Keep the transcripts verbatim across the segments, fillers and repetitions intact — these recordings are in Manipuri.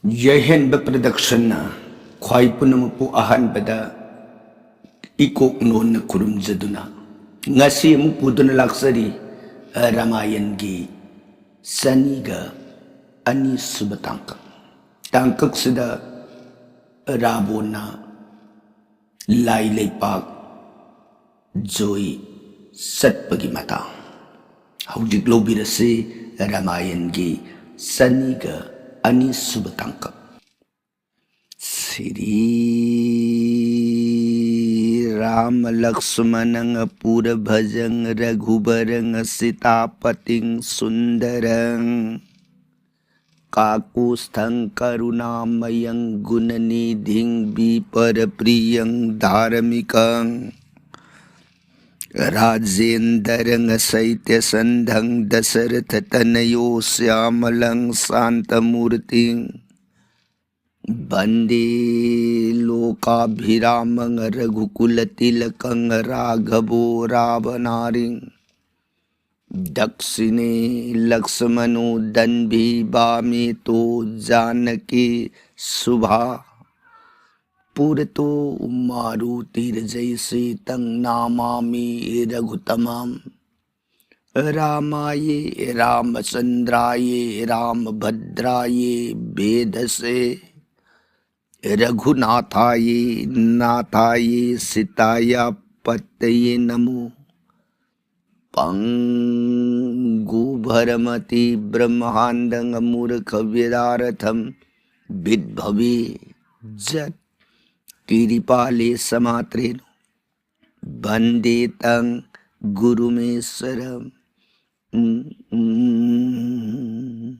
ꯌꯥꯏꯍꯟꯕ ꯄ꯭ꯔꯗꯛꯁꯟꯅ ꯈ꯭ꯋꯥꯏ ꯄꯨꯝꯅꯃꯛꯄꯨ ꯑꯍꯥꯟꯕꯗ ꯏꯀꯣꯛ ꯅꯣꯟꯅ ꯈꯨꯔꯨꯝꯖꯗꯨꯅ ꯉꯁꯤ ꯑꯃꯨꯛ ꯄꯨꯗꯨꯅ ꯂꯥꯛꯆꯔꯤ ꯔꯥꯃꯥꯌꯟꯒꯤ ꯆꯅꯤꯒ ꯑꯅꯤꯁꯨꯕ ꯇꯥꯡꯀꯛ꯫ ꯇꯥꯡꯀꯛꯁꯤꯗ ꯔꯥꯕꯣꯟꯅ ꯂꯥꯏ ꯂꯩꯄꯥꯛ ꯖꯣꯏ ꯆꯠꯄꯒꯤ ꯃꯇꯥꯡ꯫ ꯍꯧꯖꯤꯛ ꯂꯧꯕꯤꯔꯁꯤ ꯔꯥꯃꯥꯌꯟꯒꯤ ꯆꯅꯤꯒ ꯑꯅꯤꯁꯨꯕ ꯇꯥꯡꯀꯛ꯫ ꯁ꯭ꯔꯤ ꯔꯥꯃ ꯂꯛꯁꯃꯅꯪ ꯄꯨꯔ ꯚꯖꯪ ꯔꯘꯨꯕꯔꯪ ꯁꯤꯇꯥꯄꯇꯤꯡ ꯁꯨꯟꯗꯔꯪ ꯀꯥꯀꯨꯁꯊꯪ ꯀꯔꯨꯅꯥꯃꯌꯪ ꯒꯨꯅꯅꯤꯙꯤꯡ ꯕꯤꯄꯔ ꯄ꯭ꯔꯤꯌꯪ ꯙꯥꯔꯃꯤꯀꯪ ꯔꯥꯖꯦꯟꯗꯔꯪ ꯁꯩꯇ꯭ꯌ ꯁꯟꯙꯪ ꯗꯁꯔꯊ ꯇꯅꯌꯣ ꯁ꯭ꯌꯥꯃꯂꯪ ꯁꯥꯟꯇꯃꯨꯔꯇꯤꯡ ꯚꯟꯗꯦ ꯂꯣꯀꯥꯚꯤꯔꯥꯃꯪ ꯔꯘꯨꯀꯨꯂ ꯇꯤꯂꯀꯪ ꯔꯥꯘꯕꯣ ꯔꯥꯚꯅꯥꯔꯤꯡ ꯗꯛꯁꯤꯅꯦ ꯂꯛꯁꯃꯅꯣ ꯗꯟꯚꯤ ꯚꯥꯃꯦ ꯇꯣ ꯖꯥꯅꯀꯤ ꯁꯨꯚꯥ ꯄꯨꯔꯇꯣ ꯃꯥꯔꯨꯇꯤꯔ ꯖꯩꯁꯤꯇꯪ ꯅꯃꯥꯃꯤ ꯔꯘꯨꯇꯃꯝ ꯔꯥꯃꯥꯌꯦ ꯔꯥꯃꯆꯟꯗ꯭ꯔꯥꯌꯦ ꯔꯥꯃꯚꯗ꯭ꯔꯥꯌꯦ ꯚꯦꯗꯁꯦ ꯔꯘꯨꯅꯥꯊꯥꯌꯦ ꯅꯥꯊꯥꯌꯦ ꯁꯤꯇꯥꯌꯥ ꯄꯠꯇꯌꯦ ꯅꯃꯣ ꯄꯪꯒꯨ ꯚꯔꯃꯇꯤ ꯕ꯭ꯔꯍ꯭ꯃꯥꯟꯗꯪ ꯃꯨꯔꯈ ꯚꯤꯗꯥꯔꯊꯝ ꯚꯤꯠꯚꯚꯤ ꯖꯠ ꯀꯤꯔꯤꯄꯥꯂꯤ ꯁꯃꯥꯇ꯭ꯔꯦꯅꯣ ꯚꯟꯗꯦ ꯇꯪ ꯒꯨꯔꯨꯃꯦꯁꯔꯝ꯫ ꯎꯝ, ꯎꯝ꯫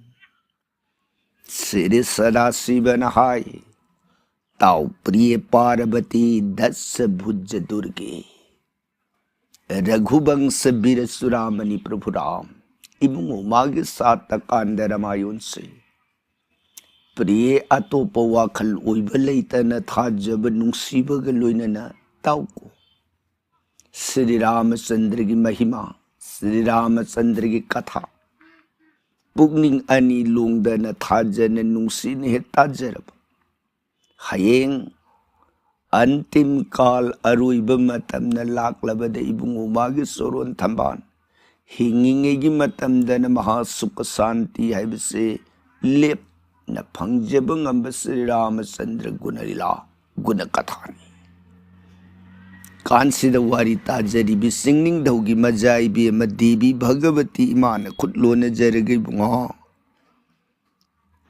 ꯁ꯭ꯔꯤ ꯁꯗꯥꯁꯤꯕꯅ ꯍꯥꯏ, ꯇꯥꯎ ꯄ꯭ꯔꯤꯌ ꯄꯥꯔꯕꯇꯤ ꯗꯁ ꯚꯨꯖ ꯗꯨꯔꯒꯦ, ꯔꯘꯨꯕꯪꯁ ꯕꯤꯔ ꯆꯨꯔꯥꯃꯅꯤ ꯄ꯭ꯔꯚꯨ ꯔꯥꯝ꯫ ꯏꯕꯨꯡꯉꯣ, ꯃꯥꯒꯤ ꯁꯥꯇ ꯀꯥꯟꯗ ꯔꯃꯥꯌꯣꯟꯁꯦ ꯄ꯭ꯔꯤꯌ ꯑꯇꯣꯞꯄ ꯋꯥꯈꯜ ꯑꯣꯏꯕ ꯂꯩꯇꯅ ꯊꯥꯖꯕ ꯅꯨꯡꯁꯤꯕꯒ ꯂꯣꯏꯅꯅ ꯇꯥꯎꯀꯣ꯫ ꯁ꯭ꯔꯤ ꯔꯥꯃꯆꯟꯗ꯭ꯔꯒꯤ ꯃꯍꯤꯃꯥ, ꯁ꯭ꯔꯤ ꯔꯥꯃꯆꯟꯗ꯭ꯔꯒꯤ ꯀꯊꯥ, ꯄꯨꯛꯅꯤꯡ ꯑꯅꯤ ꯂꯣꯡꯗꯅ ꯊꯥꯖꯅ ꯅꯨꯡꯁꯤꯅ ꯍꯦꯛ ꯇꯥꯖꯔꯕ, ꯍꯌꯦꯡ ꯑꯟꯇꯤꯝ ꯀꯥꯜ, ꯑꯔꯣꯏꯕ ꯃꯇꯝꯅ ꯂꯥꯛꯂꯕꯗ ꯏꯕꯨꯡꯉꯣ ꯃꯥꯒꯤ ꯆꯣꯔꯣꯟ ꯊꯝꯕꯥꯜ ꯍꯤꯡꯉꯤꯉꯩꯒꯤ ꯃꯇꯝꯗꯅ ꯃꯍꯥ ꯁꯨꯈ ꯁꯥꯟꯇꯤ ꯍꯥꯏꯕꯁꯦ ꯂꯦꯞꯅ ꯐꯪꯖꯕ ꯉꯝꯕ ꯁ꯭ꯔꯤ ꯔꯥꯃꯆꯟꯗ꯭ꯔ ꯒꯨꯅꯂꯤꯂꯥ ꯒꯨꯅꯀꯊꯥꯅꯤ꯫ ꯀꯥꯟꯁꯤꯗ ꯋꯥꯔꯤ ꯇꯥꯖꯔꯤꯕꯤ ꯆꯤꯡꯅꯤꯡꯊꯧꯒꯤ ꯃꯖꯥ ꯏꯕꯦꯝꯃ ꯗꯦꯕꯤ ꯚꯒꯕꯇꯤ ꯏꯃꯥꯅ ꯈꯨꯠ ꯂꯣꯟꯅꯖꯔꯒ ꯏꯕꯨꯡꯉꯣ,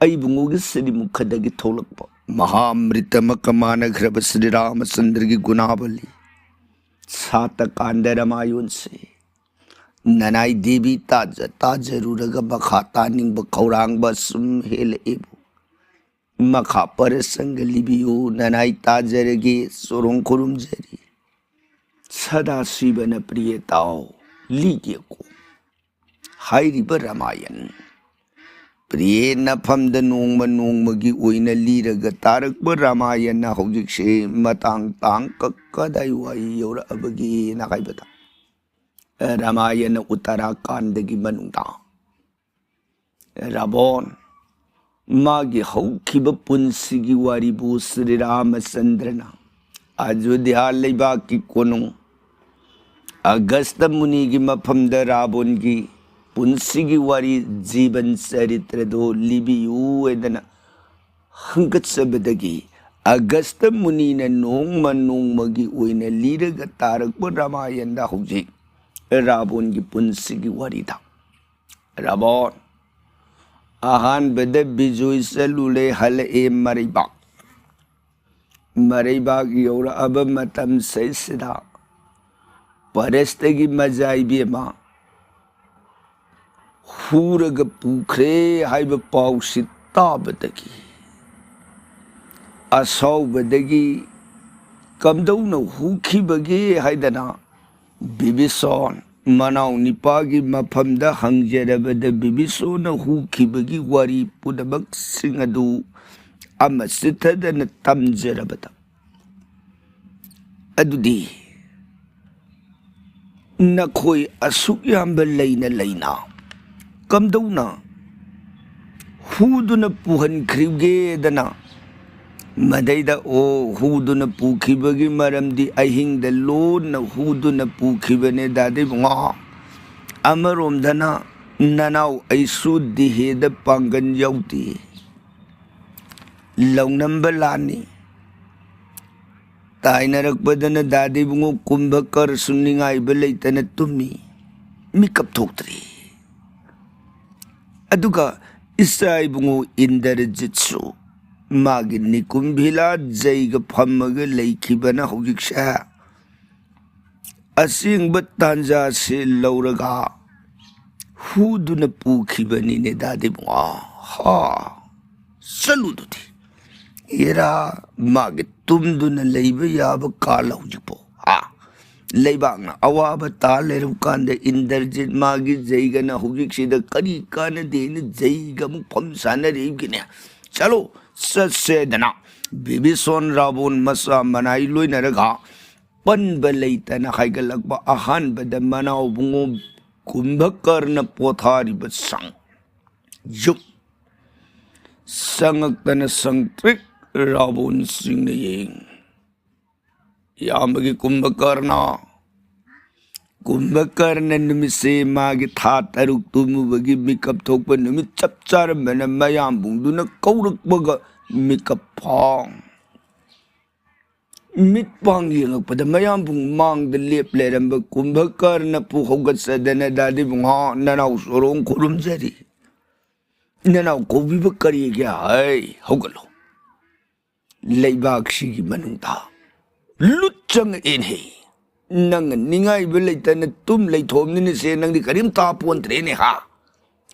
ꯑꯩꯕꯨꯡꯉꯣꯒꯤ ꯁ꯭ꯔꯤꯃꯨꯈꯗꯒꯤ ꯊꯣꯛꯂꯛꯄ ꯃꯍꯥꯃ꯭ꯔꯤꯇꯃꯛꯀ ꯃꯥꯟꯅꯈ꯭ꯔꯕ ꯁ꯭ꯔꯤ ꯔꯥꯃꯆꯟꯗ꯭ꯔꯒꯤ ꯒꯨꯅꯥꯕꯂꯤ ꯁꯥꯇꯀꯥꯟꯗ ꯔꯃꯥꯌꯣꯟꯁꯦ ꯅꯅꯥꯏ ꯗꯦꯕꯤ ꯇꯥꯖ ꯇꯥꯖꯔꯨꯔꯒ ꯃꯈꯥ ꯇꯥꯅꯤꯡꯕ ꯈꯧꯔꯥꯡꯕ ꯁꯨꯝ ꯍꯦꯜꯂꯛꯏꯕꯨ꯫ ꯃꯈꯥ ꯄꯔꯁꯪꯒ ꯂꯤꯕꯤꯌꯨ, ꯅꯅꯥꯏ ꯇꯥꯖꯔꯒꯦ, ꯆꯣꯔꯣꯡ ꯈꯨꯔꯨꯝꯖꯔꯤ꯫ ꯁꯗꯥꯁꯤꯕꯅ ꯄ꯭ꯔꯤꯌꯦ ꯇꯥꯎ, ꯂꯤꯒꯦꯀꯣ꯫ ꯍꯥꯏꯔꯤꯕ ꯔꯥꯃꯥꯌꯟ ꯄ꯭ꯔꯤꯌꯦ ꯅꯐꯝꯗ ꯅꯣꯡꯃ ꯅꯣꯡꯃꯒꯤ ꯑꯣꯏꯅ ꯂꯤꯔꯒ ꯇꯥꯔꯛꯄ ꯔꯥꯃꯥꯌꯟꯅ ꯍꯧꯖꯤꯛꯁꯦ ꯃꯇꯥꯡ ꯇꯥꯡ ꯀ-, ꯀꯗꯥꯏ ꯋꯥꯏ ꯌꯧꯔꯛꯑꯕꯒꯦꯅ ꯍꯥꯏꯕꯗ, ꯔꯥꯃꯥꯌꯟꯅ ꯎꯠꯇꯔꯥꯈꯥꯟꯗꯒꯤ ꯃꯅꯨꯡꯗ ꯔꯥꯕꯣꯟ ꯃꯥꯒꯤ ꯍꯧꯈꯤꯕ ꯄꯨꯟꯁꯤꯒꯤ ꯋꯥꯔꯤꯕꯨ ꯁ꯭ꯔꯤ ꯔꯥꯃꯆꯟꯗ꯭ꯔꯅ ꯑꯌꯣꯙ꯭ꯌꯥ ꯂꯩꯕꯥꯛꯀꯤ ꯀꯣꯅꯨꯡ ꯑꯒꯁꯇ ꯃꯨꯅꯤꯒꯤ ꯃꯐꯝꯗ ꯔꯥꯕꯣꯟꯒꯤ ꯄꯨꯟꯁꯤꯒꯤ ꯋꯥꯔꯤ, ꯖꯤꯕꯟ ꯆꯔꯤꯇ꯭ꯔꯗꯨ ꯂꯤꯕꯤꯌꯨ ꯍꯥꯏꯗꯅ ꯍꯪꯒꯠꯆꯕꯗꯒꯤ ꯑꯒꯁꯇ ꯃꯨꯅꯤꯅ ꯅꯣꯡꯃ ꯅꯣꯡꯃꯒꯤ ꯑꯣꯏꯅ ꯂꯤꯔꯒ ꯇꯥꯔꯛꯄ ꯔꯥꯃꯥꯌꯟꯗ ꯍꯧꯖꯤꯛ ꯔꯥꯕꯣꯟꯒꯤ ꯄꯨꯟꯁꯤꯒꯤ ꯋꯥꯔꯤꯗ ꯔꯥꯕꯣꯟ ꯑꯍꯥꯟꯕꯗ ꯕꯤꯖꯣꯏ ꯆꯠꯂꯨꯔꯦ, ꯍꯜꯂꯛꯑꯦ ꯃꯔꯩꯕꯥꯛ꯫ ꯃꯔꯩꯕꯥꯛ ꯌꯧꯔꯛꯑꯕ ꯃꯇꯝ ꯁꯤꯗꯩꯁꯤꯗ ꯄꯔꯦꯁꯇꯒꯤ ꯃꯖꯥ ꯏꯕꯦꯝꯃ ꯍꯨꯔꯒ ꯄꯨꯈ꯭ꯔꯦ ꯍꯥꯏꯕ ꯄꯥꯎꯁꯤ ꯇꯥꯕꯗꯒꯤ ꯑꯁꯥꯎꯕꯗꯒꯤ ꯀꯝꯗꯧꯅ ꯍꯨꯈꯤꯕꯒꯦ ꯍꯥꯏꯗꯅ ꯕꯤꯕꯤꯁꯣꯟ ꯃꯅꯥꯎ ꯅꯤꯄꯥꯒꯤ ꯃꯐꯝꯗ ꯍꯪꯖꯔꯕꯗ ꯕꯤꯕꯤꯁꯣꯟꯅ ꯍꯨꯈꯤꯕꯒꯤ ꯋꯥꯔꯤ ꯄꯨꯝꯅꯃꯛꯁꯤꯡ ꯑꯗꯨ ꯑꯃ ꯆꯤꯠꯊꯗꯅ ꯇꯝꯖꯔꯕꯗ, ꯑꯗꯨꯗꯤ ꯅꯈꯣꯏ ꯑꯁꯨꯛ ꯌꯥꯝꯕ ꯂꯩꯅ ꯂꯩꯅ ꯀꯝꯗꯧꯅ ꯍꯨꯗꯨꯅ ꯄꯨꯍꯟꯈ꯭ꯔꯤꯒꯦꯗꯅ꯫ ꯃꯗꯩꯗ, ꯑꯣ, ꯍꯨꯗꯨꯅ ꯄꯨꯈꯤꯕꯒꯤ ꯃꯔꯝꯗꯤ ꯑꯍꯤꯡꯗ ꯂꯣꯟꯅ ꯍꯨꯗꯨꯅ ꯄꯨꯈꯤꯕꯅꯦ, ꯗꯥꯗꯤ ꯏꯕꯨꯡꯉꯣ꯫ ꯑꯃꯔꯣꯝꯗꯅ, ꯅꯅꯥꯎ ꯑꯩꯁꯨ ꯗꯤꯍꯦꯗ ꯄꯥꯡꯒꯟ ꯌꯥꯎꯗꯦ꯫ ꯂꯧꯅꯝꯕ ꯂꯥꯟꯅꯤ꯫ ꯇꯥꯏꯅꯔꯛꯄꯗꯅ ꯗꯥꯗꯤ ꯏꯕꯨꯡꯉꯣ ꯀꯨꯝꯚꯀꯔꯁꯨ ꯅꯤꯡꯉꯥꯏꯕ ꯂꯩꯇꯅ ꯇꯨꯝꯃꯤ꯫ ꯃꯤꯀꯞ ꯊꯣꯛꯇ꯭ꯔꯤ꯫ ꯑꯗꯨꯒ ꯏꯆꯥ ꯏꯕꯨꯡꯉꯣ ꯏꯟꯗꯔꯖꯤꯠꯁꯨ ꯃꯥꯒꯤ ꯅꯤꯀꯨꯝ ꯚꯤꯂꯥ ꯖꯩꯒ ꯐꯝꯃꯒ ꯂꯩꯈꯤꯕꯅ ꯍꯧꯖꯤꯛꯁꯦ ꯑꯁꯦꯡꯕ ꯇꯥꯟꯖꯥꯁꯦ ꯂꯧꯔꯒ ꯍꯨꯗꯨꯅ ꯄꯨꯈꯤꯕꯅꯤꯅꯦ, ꯗꯥꯗꯤ ꯏꯕꯨꯡꯉꯣ꯫ ꯍꯥ, ꯆꯠꯂꯨꯗꯨꯗꯤ꯫ ꯏꯔꯥ, ꯃꯥꯒꯤ ꯇꯨꯝꯗꯨꯅ ꯂꯩꯕ ꯌꯥꯕ ꯀꯥꯜ ꯍꯧꯖꯤꯛꯄꯣ꯫ ꯍꯥ? ꯂꯩꯕꯥꯛꯅ ꯑꯋꯥꯕ ꯇꯥ ꯂꯩꯔꯕ ꯀꯥꯟꯗ ꯏꯟꯗꯔꯖꯤꯠ ꯃꯥꯒꯤ ꯖꯩꯒꯅ ꯍꯧꯖꯤꯛꯁꯤꯗ ꯀꯔꯤ ꯀꯥꯟꯅꯗꯦꯅ ꯖꯩꯒ ꯑꯃꯨꯛ ꯐꯝ ꯁꯥꯟꯅꯔꯤꯕꯒꯤꯅꯦ꯫ ꯆꯠꯂꯣ, ꯆꯠꯁꯦꯗꯅ ꯕꯤꯕꯤꯁꯣꯟ ꯔꯥꯕꯣꯟ ꯃꯆꯥ ꯃꯅꯥꯏ ꯂꯣꯏꯅꯔꯒ ꯄꯟꯕ ꯂꯩꯇꯅ ꯍꯥꯏꯒꯠꯂꯛꯄ ꯑꯍꯥꯟꯕꯗ ꯃꯅꯥꯎꯕꯨꯡꯉꯣ ꯀꯨꯝꯚꯀꯔꯅ ꯄꯣꯊꯥꯔꯤꯕ ꯁꯪ ꯌꯨꯝ ꯆꯪꯉꯛꯇꯅ ꯁꯪꯇ꯭ꯔꯤꯛ ꯔꯥꯕꯣꯟ ꯆꯤꯡꯅ ꯌꯦꯡ꯫ ꯏꯌꯥꯝꯕꯒꯤ ꯀꯨꯝꯚꯀꯔꯅ, ꯀꯨꯝꯚꯀꯔꯅ ꯅꯨꯃꯤꯠꯁꯦ ꯃꯥꯒꯤ ꯊꯥ ꯇꯔꯨꯛ ꯇꯨꯝꯃꯨꯕꯒꯤ ꯃꯤꯀꯞ ꯊꯣꯛꯄ ꯅꯨꯃꯤꯠ ꯆꯞ ꯆꯥꯔꯝꯕꯅ ꯃꯌꯥꯝꯕꯨꯡꯗꯨꯅ ꯀꯧꯔꯛꯄꯒ ꯃꯤꯀꯞ ꯐꯥꯎ꯫ ꯃꯤꯠ ꯄꯥꯡ ꯌꯦꯡꯉꯛꯄꯗ ꯃꯌꯥꯝꯕꯨꯡ ꯃꯥꯡꯗ ꯂꯦꯞ ꯂꯩꯔꯝꯕ ꯀꯨꯝꯚꯀꯔꯅ ꯄꯨ ꯍꯧꯒꯠꯆꯗꯅ, "ꯗꯥꯗꯤ ꯏꯕꯨꯡꯉꯣ, ꯅꯅꯥꯎ ꯆꯣꯔꯣꯡ ꯈꯨꯔꯨꯝꯖꯔꯤ꯫ ꯅꯅꯥꯎ ꯀꯧꯕꯤꯕ ꯀꯔꯤꯒꯦ? ꯍꯩ, ꯍꯧꯒꯠꯂꯣ꯫ ꯂꯩꯕꯥꯛꯁꯤꯒꯤ ꯃꯅꯨꯡꯗ ꯂꯨꯠ ꯆꯪꯉꯛꯑꯦꯅꯦ꯫ ꯅꯪ ꯅꯤꯡꯉꯥꯏꯕ ꯂꯩꯇꯅ ꯇꯨꯝ ꯂꯩꯊꯣꯛꯑꯕꯅꯤꯅ ꯁꯦ, ꯅꯪꯗꯤ ꯀꯔꯤꯝ ꯇꯥꯄꯣꯟꯇ꯭ꯔꯦꯅꯦ, ꯍꯥ?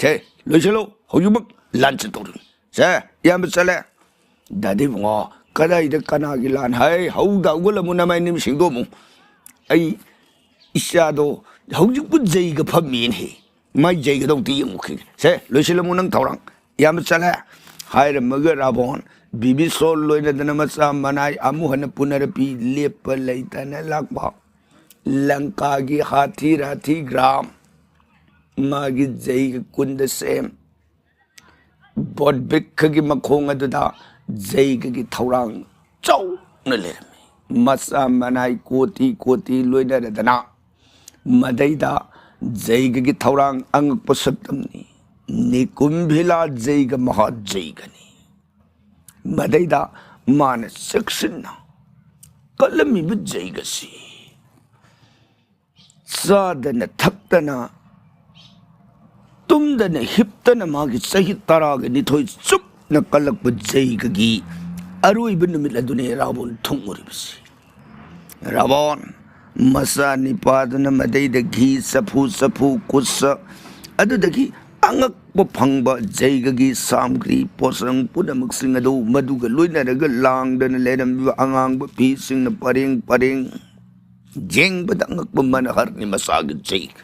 ꯁꯦ, ꯂꯣꯏꯁꯤꯜꯂꯣ, ꯍꯧꯖꯤꯛꯃꯛ ꯂꯥꯟ ꯆꯠꯇꯧꯔꯤꯕꯅꯤ꯫ ꯁꯦ, ꯏꯌꯥꯝꯕ ꯆꯠꯂꯦ꯫ ꯗꯥꯗꯤ ꯏꯕꯨꯡꯉꯣ, ꯀꯗꯥꯏꯗ ꯀꯅꯥꯒꯤ ꯂꯥꯟ? ꯍꯩ, ꯍꯧꯗ ꯍꯧꯒꯠꯂꯝꯃꯨ, ꯅꯃꯥꯏ ꯅꯤꯡꯁꯤꯡꯗꯣꯛꯑꯝꯃꯨ꯫ ꯑꯩ ꯏꯆꯥꯗꯣ ꯍꯧꯖꯤꯛꯄꯨ ꯖꯩꯒ ꯐꯝꯃꯤꯅꯦ꯫ ꯃꯥꯏ ꯖꯩꯒꯗꯧꯗꯤ ꯌꯦꯡꯉꯨꯈꯤꯒꯦ꯫ ꯁꯦ, ꯂꯣꯏꯁꯤꯜꯂꯝꯃꯨ ꯅꯪ ꯊꯧꯔꯥꯡ꯫ ꯏꯌꯥꯝꯕ ꯆꯠꯂꯦ꯫ ꯍꯥꯏꯔꯝꯃꯒ ꯔꯥꯕꯣꯟ, ꯕꯤꯕꯤꯁꯣꯟ ꯂꯣꯏꯅꯗꯅ ꯃꯆꯥ ꯃꯅꯥꯏ ꯑꯃꯨꯛ ꯍꯟꯅ ꯄꯨꯅꯔꯛꯄꯤ ꯂꯦꯞꯄ ꯂꯩꯇꯅ ꯂꯥꯛꯄ꯫ ꯂꯪꯀꯥꯒꯤ ꯍꯥꯊꯤ ꯔꯥꯊꯤ ꯒ꯭ꯔꯥꯝ, ꯃꯥꯒꯤ ꯖꯩꯒ ꯀꯨꯟꯗ ꯁꯦꯝ꯫ ꯕꯣꯠ ꯕꯤꯛꯈꯒꯤ ꯃꯈꯣꯡ ꯑꯗꯨꯗ ꯖꯩꯒꯒꯤ ꯊꯧꯔꯥꯡ ꯆꯥꯎꯅ ꯂꯩꯔꯝꯃꯤ꯫ ꯃꯆꯥ ꯃꯅꯥꯏ ꯀꯣꯇꯤ ꯀꯣꯇꯤ ꯂꯣꯏꯅꯔꯗꯅ ꯃꯗꯩꯗ ꯖꯩꯒꯒꯤ ꯊꯧꯔꯥꯡ ꯑꯉꯛꯄ ꯁꯛꯇꯝꯅꯤ꯫ ꯅꯤꯀꯨꯝꯚꯤꯂꯥ ꯖꯩꯒ ꯃꯍꯥ ꯖꯩꯒꯅꯤ꯫ ꯃꯗꯩꯗ ꯃꯥꯅ ꯆꯦꯛꯁꯤꯟꯅ ꯀꯜꯂꯝꯃꯤꯕ ꯖꯩꯒꯁꯤ ꯆꯥꯗꯅ ꯊꯛꯇꯅ ꯇꯨꯝꯗꯅ ꯍꯤꯞꯇꯅ ꯃꯥꯒꯤ ꯆꯍꯤ ꯇꯔꯥꯒ ꯅꯤꯊꯣꯏ ꯆꯨꯞꯅ ꯀꯜꯂꯛꯄ ꯖꯩꯒꯒꯤ ꯑꯔꯣꯏꯕ ꯅꯨꯃꯤꯠ ꯑꯗꯨꯅꯤ ꯔꯥꯕꯣꯟ ꯊꯨꯡꯉꯨꯔꯤꯕꯁꯤ꯫ ꯔꯥꯕꯣꯟ ꯃꯆꯥ ꯅꯤꯄꯥꯗꯨꯅ ꯃꯗꯩꯗ ꯘꯤ ꯆꯐꯨ ꯆꯐꯨ ꯀꯨꯠꯁ ꯑꯗꯨꯗꯒꯤ ꯑꯉꯛꯄ ꯐꯪꯕ ꯖꯩꯒꯒꯤ ꯁꯥꯝꯒ꯭ꯔꯤ ꯄꯣꯠꯁꯪ ꯄꯨꯝꯅꯃꯛꯁꯤꯡ ꯑꯗꯨ ꯃꯗꯨꯒ ꯂꯣꯏꯅꯔꯒ ꯂꯥꯡꯗꯅ ꯂꯩꯔꯝꯂꯤꯕ ꯑꯉꯥꯡꯕ ꯐꯤꯁꯤꯡꯅ ꯄꯔꯦꯡ ꯄꯔꯦꯡ ꯌꯦꯡꯕꯗ ꯑꯉꯛꯄ ꯃꯅꯍꯔꯅꯤ ꯃꯆꯥꯒꯤ ꯖꯩꯒ꯫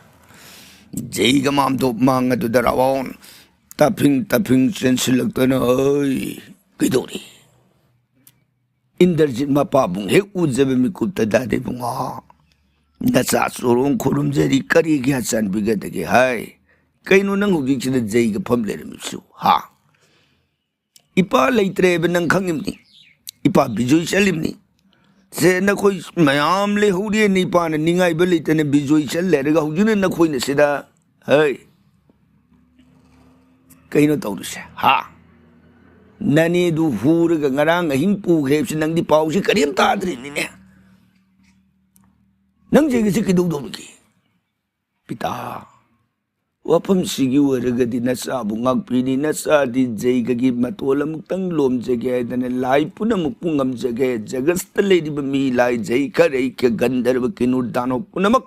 ꯖꯩꯒ ꯃꯥꯝꯗꯣꯞ ꯃꯥꯡ ꯑꯗꯨꯗ ꯔꯥꯕꯣꯟ ꯇꯥꯐꯤꯡ ꯇꯥꯐꯤꯡ ꯆꯦꯟꯁꯤꯜꯂꯛꯇꯅ, "ꯍꯩ, ꯀꯩꯗꯧꯔꯤ?" ꯏꯟꯗ꯭ꯔꯖꯤꯠ ꯃꯄꯥꯕꯨꯡ ꯍꯦꯛ ꯎꯖꯕ ꯃꯤꯀꯨꯞꯇ, "ꯗꯥꯗꯥ ꯏꯕꯨꯡꯉꯣ, ꯅꯆꯥ ꯆꯣꯔꯣꯡ ꯈꯨꯔꯨꯝꯖꯔꯤ, ꯀꯔꯤꯒꯤ ꯆꯥꯟꯕꯤꯒꯗꯒꯦ?" "ꯍꯥꯏ, ꯀꯩꯅꯣ ꯅꯪ ꯍꯧꯖꯤꯛꯁꯤꯗ ꯖꯩꯒ ꯐꯝ ꯂꯩꯔꯝꯃꯤꯁꯨ, ꯍꯥ? ꯏꯄꯥ ꯂꯩꯇ꯭ꯔꯦꯕ ꯅꯪ ꯈꯪꯉꯤꯕꯅꯤ, ꯏꯄꯥ ꯕꯤꯖꯣꯏ ꯆꯠꯂꯤꯕꯅꯤ꯫ ꯁꯦ ꯅꯈꯣꯏ ꯃꯌꯥꯝ ꯂꯩꯍꯧꯔꯤꯅ ꯏꯄꯥꯅ ꯅꯤꯡꯉꯥꯏꯕ ꯂꯩꯇꯅ ꯕꯤꯖꯣꯏ ꯆꯠ ꯂꯩꯔꯒ ꯍꯧꯖꯤꯛꯅ ꯅꯈꯣꯏꯅ ꯁꯤꯗ, ꯍꯩ, ꯀꯩꯅꯣ ꯇꯧꯔꯤꯁꯦ, ꯍꯥ? ꯅꯅꯦꯗꯨ ꯍꯨꯔꯒ ꯉꯔꯥꯡ ꯑꯍꯤꯡ ꯄꯨꯈ꯭ꯔꯦ ꯍꯥꯏꯕꯁꯤ ꯅꯪꯗꯤ ꯄꯥꯎꯁꯤ ꯀꯔꯤꯝ ꯇꯥꯗ꯭ꯔꯤꯅꯤꯅꯦ꯫ ꯅꯪ ꯖꯩꯒꯁꯤ ꯀꯩꯗꯧꯗꯧꯔꯤꯒꯦ?" "ꯄꯤꯇꯥ, ꯋꯥꯐꯝꯁꯤꯒꯤ ꯑꯣꯏꯔꯒꯗꯤ ꯅꯆꯥꯕꯨ ꯉꯥꯛꯄꯤꯅꯤ꯫ ꯅꯆꯥꯗꯤ ꯖꯩꯒꯒꯤ ꯃꯇꯣꯜ ꯑꯃꯨꯛꯇꯪ ꯂꯣꯝꯖꯒꯦ ꯍꯥꯏꯗꯅ ꯂꯥꯏ ꯄꯨꯝꯅꯃꯛꯄꯨ ꯉꯝꯖꯒꯦ, ꯖꯒꯠꯇ ꯂꯩꯔꯤꯕ ꯃꯤ ꯂꯥꯏ ꯖꯩ ꯈꯔꯩ ꯀ ꯒꯟꯙꯔꯕ ꯀꯤꯅꯨꯔ ꯗꯥꯅꯣ ꯄꯨꯝꯅꯃꯛ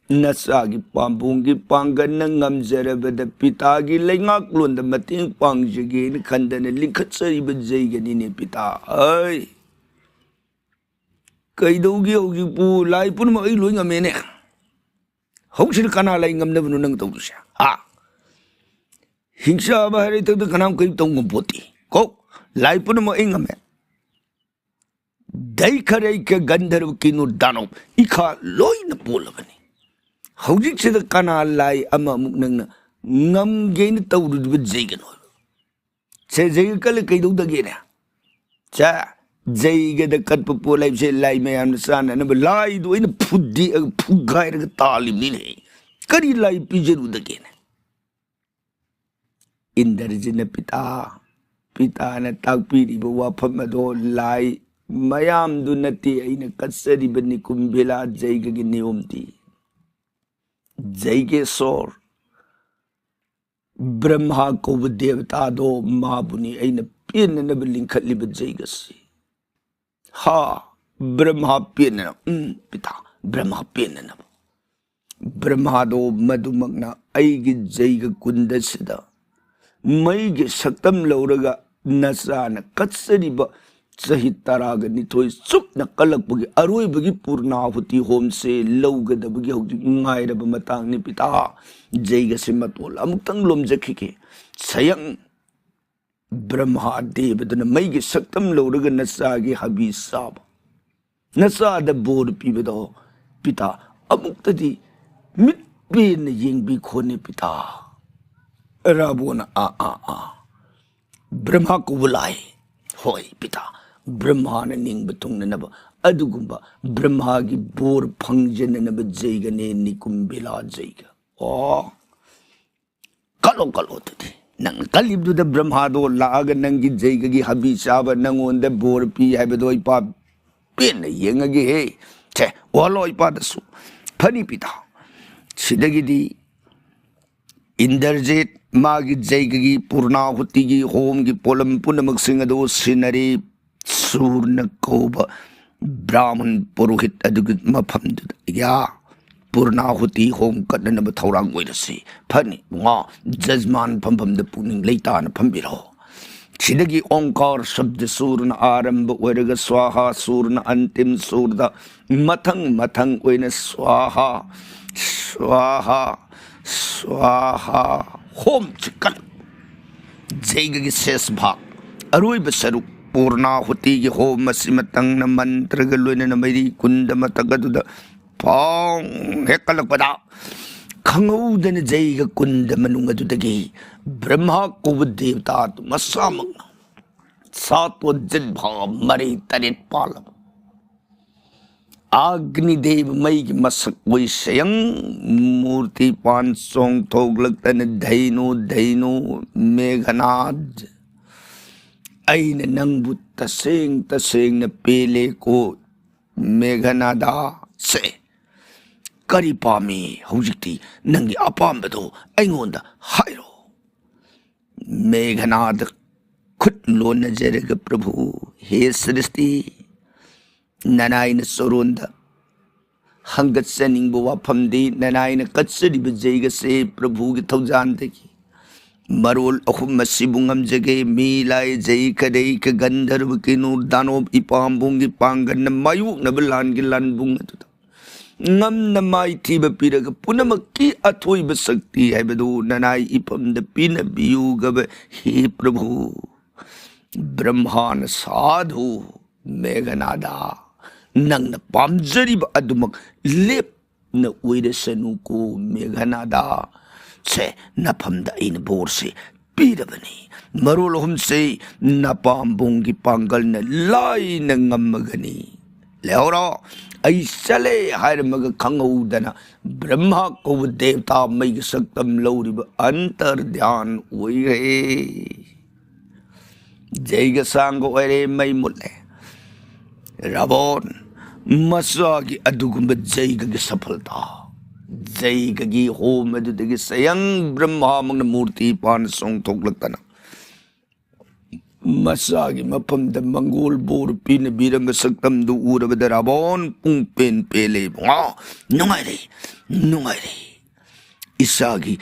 ꯅꯆꯥꯒꯤ ꯄꯥꯝꯕꯣꯝꯒꯤ ꯄꯥꯡꯒꯜꯅ ꯉꯝꯖꯔꯕꯗ ꯄꯤꯇꯥꯒꯤ ꯂꯩꯉꯥꯛꯂꯣꯟꯗ ꯃꯇꯦꯡ ꯄꯥꯡꯖꯒꯦꯅ ꯈꯟꯗꯅ ꯂꯤꯡꯈꯠꯆꯔꯤꯕ ꯖꯩꯒꯅꯤꯅꯦ ꯄꯤꯇꯥ꯫ ꯑꯩ ꯀꯩꯗꯧꯒꯦ ꯍꯧꯖꯤꯛꯄꯨ? ꯂꯥꯏ ꯄꯨꯝꯅꯃꯛ ꯑꯩ ꯂꯣꯏ ꯉꯝꯃꯦꯅꯦ꯫ ꯍꯧꯖꯤꯛ ꯀꯅꯥ ꯂꯥꯏ ꯉꯝꯅꯕꯅꯣ ꯅꯪ ꯇꯧꯗꯣꯏꯁꯦ? ꯍꯥ? ꯍꯤꯡꯆꯥꯕ ꯍꯥꯏꯔ ꯏꯊꯛꯇ ꯀꯅꯥꯝ ꯀꯔꯤꯝ ꯇꯧ ꯉꯝꯄꯣꯠꯇꯦ꯫ ꯀꯣ, ꯂꯥꯏ ꯄꯨꯝꯅꯃꯛ ꯑꯩ ꯉꯝꯃꯦ꯫ ꯗꯩ ꯈꯔꯩ ꯀ ꯒꯟꯙꯔꯕ ꯀꯤꯅꯨꯔ ꯗꯥꯅꯣꯞ ꯏꯈꯥ ꯂꯣꯏꯅ ꯄꯣꯜꯂꯕꯅꯤ꯫ ꯍꯧꯖꯤꯛꯁꯤꯗ ꯀꯅꯥ ꯂꯥꯏ ꯑꯃꯃꯨꯛ ꯅꯪꯅ ꯉꯝꯒꯦꯅ ꯇꯧꯔꯨꯔꯤꯕ ꯖꯩꯒꯅꯣ ꯍꯥꯏꯕ? ꯁꯦ, ꯖꯩꯒ ꯀꯠꯂ ꯀꯩꯗꯧꯗꯒꯦꯅꯦ? ꯁꯦ, ꯖꯩꯒꯗ ꯀꯠꯄ ꯄꯣꯠ ꯍꯥꯏꯕꯁꯦ ꯂꯥꯏ ꯃꯌꯥꯝꯅ ꯆꯥꯅꯅꯕ ꯂꯥꯏꯗꯨ ꯑꯩꯅ ꯐꯨꯗꯦꯛꯑꯒ ꯐꯨꯒꯥꯏꯔꯒ ꯇꯥꯜꯂꯤꯕꯅꯤꯅꯦ꯫ ꯀꯔꯤ ꯂꯥꯏ ꯄꯤꯖꯔꯨꯗꯒꯦꯅꯦ? ꯏꯟꯗ꯭ꯔꯖꯤꯠꯅ ꯄꯤꯇꯥ, ꯄꯤꯇꯥꯅ ꯇꯥꯛꯄꯤꯔꯤꯕ ꯋꯥꯐꯝ ꯑꯗꯣ ꯂꯥꯏ ꯃꯌꯥꯝꯗꯨ ꯅꯠꯇꯦ ꯑꯩꯅ ꯀꯠꯆꯔꯤꯕ ꯅꯤꯀꯨꯝ ꯚꯦꯂꯥ ꯖꯩꯒꯒꯤ ꯅꯤꯌꯣꯝꯗꯤ꯫ ꯖꯩꯒꯦꯁꯣꯔ, ꯕ꯭ꯔꯍ꯭ꯃꯥ ꯀꯧꯕ ꯗꯦꯕꯇꯥꯗꯣ ꯃꯥꯕꯨꯅꯤ ꯑꯩꯅ ꯄꯦꯟꯅꯅꯕ ꯂꯤꯡꯈꯠꯂꯤꯕ ꯖꯩꯒꯁꯤ꯫ ꯍꯥ, ꯕ꯭ꯔꯍ꯭ꯃꯥ ꯄꯦꯟꯅꯅ, ꯎꯝ, ꯄꯤꯇꯥ, ꯕ꯭ꯔꯍ꯭ꯃꯥ ꯄꯦꯟꯅꯅꯕ꯫ ꯕ꯭ꯔꯍ꯭ꯃꯥꯗꯣ ꯃꯗꯨꯃꯛꯅ ꯑꯩꯒꯤ ꯖꯩꯒ ꯀꯨꯟꯗꯁꯤꯗ ꯃꯩꯒꯤ ꯁꯛꯇꯝ ꯂꯧꯔꯒ ꯅꯆꯥꯅ ꯀꯠꯆꯔꯤꯕ ꯆꯍꯤ ꯇꯔꯥꯒ ꯅꯤꯊꯣꯏ ꯆꯨꯞꯅ ꯀꯜꯂꯛꯄꯒꯤ ꯑꯔꯣꯏꯕꯒꯤ ꯄꯨꯔꯅꯥꯍꯨꯇꯤ ꯍꯣꯝꯁꯦ ꯂꯧꯒꯗꯕꯒꯤ ꯍꯧꯖꯤꯛ ꯉꯥꯏꯔꯕ ꯃꯇꯥꯡꯅꯤ ꯄꯤꯇꯥ꯫ ꯖꯩꯒꯁꯦ ꯃꯇꯣꯜ ꯑꯃꯨꯛꯇꯪ ꯂꯣꯝꯖꯈꯤꯒꯦ꯫ ꯁꯌꯪ ꯕ꯭ꯔꯍ꯭ꯃꯥ ꯗꯦꯕꯗꯨꯅ ꯃꯩꯒꯤ ꯁꯛꯇꯝ ꯂꯧꯔꯒ ꯅꯆꯥꯒꯤ ꯍꯕꯤ ꯆꯥꯕ, ꯅꯆꯥꯗ ꯕꯣꯔ ꯄꯤꯕꯗꯣ ꯄꯤꯇꯥ ꯑꯃꯨꯛꯇꯗꯤ ꯃꯤꯠ ꯄꯦꯟꯅ ꯌꯦꯡꯕꯤꯈꯣꯅꯦ ꯄꯤꯇꯥ꯫ ꯔꯥꯕꯣꯅ ꯑꯥ ꯑꯥ ꯑꯥ꯫ ꯕ꯭ꯔꯍ꯭ꯃꯥ ꯀꯧꯕ ꯂꯥꯏ꯫ ꯍꯣꯏ ꯄꯤꯇꯥ, ꯕ꯭ꯔꯍ꯭ꯃꯥꯅ ꯅꯤꯡꯕ ꯊꯨꯡꯅꯅꯕ ꯑꯗꯨꯒꯨꯝꯕ ꯕ꯭ꯔꯍ꯭ꯃꯥꯒꯤ ꯕꯣꯔ ꯐꯪꯖꯅꯅꯕ ꯖꯩꯒꯅꯦ ꯅꯤꯀꯨꯝ ꯚꯦꯂꯥ ꯖꯩꯒ꯫ ꯑꯣ, ꯀꯠꯂꯣ, ꯀꯠꯂꯣ ꯑꯗꯨꯗꯤ꯫ ꯅꯪꯅ ꯀꯜꯂꯤꯕꯗꯨꯗ ꯕ꯭ꯔꯍ꯭ꯃꯥꯗꯣ ꯂꯥꯛꯑꯒ ꯅꯪꯒꯤ ꯖꯩꯒꯒꯤ ꯍꯕꯤ ꯆꯥꯕ, ꯅꯪꯉꯣꯟꯗ ꯕꯣꯔ ꯄꯤ ꯍꯥꯏꯕꯗꯣ ꯏꯄꯥ ꯄꯦꯟꯅ ꯌꯦꯡꯉꯒꯦꯍꯦ꯫ ꯁꯦ, ꯎꯍꯜꯂꯣ ꯏꯄꯥꯗꯁꯨ꯫ ꯐꯅꯤ ꯄꯤꯇꯥ꯫ ꯁꯤꯗꯒꯤꯗꯤ ꯏꯟꯗ꯭ꯔꯖꯤꯠ ꯃꯥꯒꯤ ꯖꯩꯒꯒꯤ ꯄꯨꯔꯅꯥꯍꯨꯇꯤꯒꯤ ꯍꯣꯝꯒꯤ ꯄꯣꯠꯂꯝ ꯄꯨꯝꯅꯃꯛꯁꯤꯡ ꯑꯗꯨ ꯁꯤꯟꯅꯔꯤ꯫ ꯁꯨꯔꯅ ꯀꯧꯕ ꯕ꯭ꯔꯥꯍꯃꯟ ꯄꯨꯔꯣꯍꯤꯠ ꯑꯗꯨꯒꯤ ꯃꯐꯝꯗꯨꯗ ꯌꯥ ꯄꯨꯔꯅꯥꯍꯨꯇꯤ ꯍꯣꯝ ꯀꯠꯅꯅꯕ ꯊꯧꯔꯥꯡ ꯑꯣꯏꯔꯁꯤ꯫ ꯐꯅꯤ ꯏꯕꯨꯡꯉꯣ, ꯖꯖꯃꯥꯟ ꯐꯝꯐꯝꯗ ꯄꯨꯛꯅꯤꯡ ꯂꯩꯇꯥꯅ ꯐꯝꯕꯤꯔꯣ꯫ ꯁꯤꯗꯒꯤ ꯑꯣꯡꯀꯥꯔ ꯁꯕꯗ ꯁꯨꯔꯅ ꯑꯥꯔꯝꯚ ꯑꯣꯏꯔꯒ ꯁ꯭ꯋꯥꯍꯥ ꯁꯨꯔꯅ ꯑꯟꯇꯤꯝ ꯁꯨꯔꯗ ꯃꯊꯪ ꯃꯊꯪ ꯑꯣꯏꯅ ꯁ꯭ꯋꯥꯍꯥ, ꯁ꯭ꯋꯥꯍꯥ, ꯁ꯭ꯋꯥꯍꯥ꯫ ꯍꯣꯝ ꯆꯤꯀꯟ ꯖꯩꯒꯒꯤ ꯁꯦꯁ ꯚꯥꯒ, ꯑꯔꯣꯏꯕ ꯁꯔꯨꯛ ꯄꯨꯔꯅꯥꯍꯨꯇꯤꯒꯤ ꯍꯣꯝ ꯑꯁꯤ ꯃꯇꯪꯅ ꯃꯟꯇ꯭ꯔꯒ ꯂꯣꯏꯅꯅ ꯃꯩꯔꯤ ꯀꯨꯟꯗ ꯃꯊꯛ ꯑꯗꯨꯗ ꯄꯥꯎ ꯍꯦꯛ ꯀꯜꯂꯛꯄꯗ ꯈꯪꯍꯧꯗꯅ ꯖꯩꯒ ꯀꯨꯟꯗ ꯃꯅꯨꯡ ꯑꯗꯨꯗꯒꯤ ꯕ꯭ꯔꯍ꯭ꯃꯥ ꯀꯧꯕ ꯗꯦꯕꯇꯥ ꯑꯗꯨ ꯃꯁꯥꯃꯛꯅ ꯁꯥꯇꯣꯟ ꯖꯤꯟꯚꯥ ꯃꯔꯤ ꯇꯔꯦꯠ ꯄꯥꯜꯂꯕ ꯑꯒꯅꯤꯗꯦꯕ ꯃꯩꯒꯤ ꯃꯁꯛ ꯑꯣꯏ ꯁꯌꯪ ꯃꯨꯔꯇꯤ ꯄꯥꯟ ꯆꯣꯡꯊꯣꯛꯂꯛꯇꯅ ꯙꯩꯅꯨ ꯙꯩꯅꯨ ꯃꯦꯘꯅꯥꯗ, ꯑꯩꯅ ꯅꯪꯕꯨ ꯇꯁꯦꯡ ꯇꯁꯦꯡꯅ ꯄꯦꯜꯂꯦꯀꯣ ꯃꯦꯘꯅꯥꯗ꯫ ꯁꯦ, ꯀꯔꯤ ꯄꯥꯝꯃꯤ ꯍꯧꯖꯤꯛꯇꯤ? ꯅꯪꯒꯤ ꯑꯄꯥꯝꯕꯗꯣ ꯑꯩꯉꯣꯟꯗ ꯍꯥꯏꯔꯣ꯫ ꯃꯦꯘꯅꯥꯗ ꯈꯨꯠ ꯂꯣꯟꯅꯖꯔꯒ, ꯄ꯭ꯔꯚꯨ, ꯍꯦ ꯁ꯭ꯔꯤꯁꯇꯤ, ꯅꯅꯥꯏꯅ ꯆꯣꯔꯣꯟꯗ ꯍꯪꯒꯠꯆꯅꯤꯡꯕ ꯋꯥꯐꯝꯗꯤ ꯅꯅꯥꯏꯅ ꯀꯠꯆꯔꯤꯕ ꯖꯩꯒꯁꯦ ꯄ꯭ꯔꯚꯨꯒꯤ ꯊꯧꯖꯥꯟꯗꯒꯤ ꯃꯔꯣꯜ ꯑꯍꯨꯝ ꯑꯁꯤꯕꯨ ꯉꯝꯖꯒꯦ꯫ ꯃꯤ, ꯂꯥꯏ, ꯖꯩ, ꯈꯔꯩ, ꯒꯟꯙꯔꯕ, ꯀꯤꯅꯨꯔ, ꯗꯥꯅꯣꯕ, ꯏꯄꯥꯝꯕꯣꯝꯒꯤ ꯄꯥꯡꯒꯜꯅ ꯃꯥꯌꯣꯛꯅꯕ ꯂꯥꯟꯒꯤ ꯂꯥꯟꯕꯨꯡ ꯑꯗꯨꯗ ꯉꯝꯅ ꯃꯥꯏꯊꯤꯕ ꯄꯤꯔꯒ ꯄꯨꯝꯅꯃꯛꯀꯤ ꯑꯊꯣꯏꯕ ꯁꯛꯇꯤ ꯍꯥꯏꯕꯗꯨ ꯅꯅꯥꯏ ꯏꯐꯝꯗ ꯄꯤꯅꯕꯤꯌꯨꯒꯕ ꯍꯦ ꯄ꯭ꯔꯚꯨ꯫ ꯕ꯭ꯔꯍ꯭ꯃꯥꯅ ꯁꯥꯙꯨ ꯃꯦꯘꯅꯥꯗ, ꯅꯪꯅ ꯄꯥꯝꯖꯔꯤꯕ ꯑꯗꯨꯃꯛ ꯂꯦꯞꯅ ꯑꯣꯏꯔꯁꯅꯨꯀꯣ ꯃꯦꯘꯅꯥꯗ꯫ ꯁꯦ, ꯅꯐꯝꯗ ꯑꯩꯅ ꯕꯣꯔꯁꯦ ꯄꯤꯔꯕꯅꯤ꯫ ꯃꯔꯣꯜ ꯑꯍꯨꯝꯁꯤ ꯅꯄꯥꯝꯕꯣꯝꯒꯤ ꯄꯥꯡꯒꯜꯅ ꯂꯥꯏꯅ ꯉꯝꯃꯒꯅꯤ꯫ ꯂꯩꯍꯧꯔꯣ, ꯑꯩ ꯆꯠꯂꯦ ꯍꯥꯏꯔꯝꯃꯒ ꯈꯪꯍꯧꯗꯅ ꯕ꯭ꯔꯍ꯭ꯃꯥ ꯀꯧꯕ ꯗꯦꯕꯇꯥ ꯃꯩꯒꯤ ꯁꯛꯇꯝ ꯂꯧꯔꯤꯕ ꯑꯟꯇꯔ ꯙ꯭ꯌꯥꯟ ꯑꯣꯏꯈ꯭ꯔꯦ꯫ ꯖꯩꯒ ꯁꯥꯡꯒ ꯑꯣꯏꯔꯦ, ꯃꯩ ꯃꯨꯠꯂꯦ꯫ ꯔꯥꯕꯣꯟ, ꯃꯆꯥꯒꯤ ꯑꯗꯨꯒꯨꯝꯕ ꯖꯩꯒꯒꯤ ꯁꯐꯜꯇꯥ, ꯖꯩꯒꯒꯤ ꯍꯣꯝ ꯑꯗꯨꯗꯒꯤ ꯁꯌꯪ ꯕ꯭ꯔꯍ꯭ꯃꯥꯃꯛꯅ ꯃꯨꯔꯇꯤ ꯄꯥꯟ ꯆꯣꯡꯊꯣꯛꯂꯛꯇꯅ ꯃꯆꯥꯒꯤ ꯃꯐꯝꯗ ꯃꯪꯒꯣꯜ ꯕꯣꯔ ꯄꯤꯅꯕꯤꯔꯝꯕ ꯁꯛꯇꯝꯗꯨ ꯎꯔꯕꯗ ꯔꯥꯕꯣꯟ ꯄꯨꯡ ꯄꯦꯟ ꯄꯦꯜꯂꯦ꯫ ꯏꯕꯨꯡꯉꯣ, ꯅꯨꯡꯉꯥꯏꯔꯦ, ꯅꯨꯡꯉꯥꯏꯔꯦ꯫ ꯏꯆꯥꯒꯤ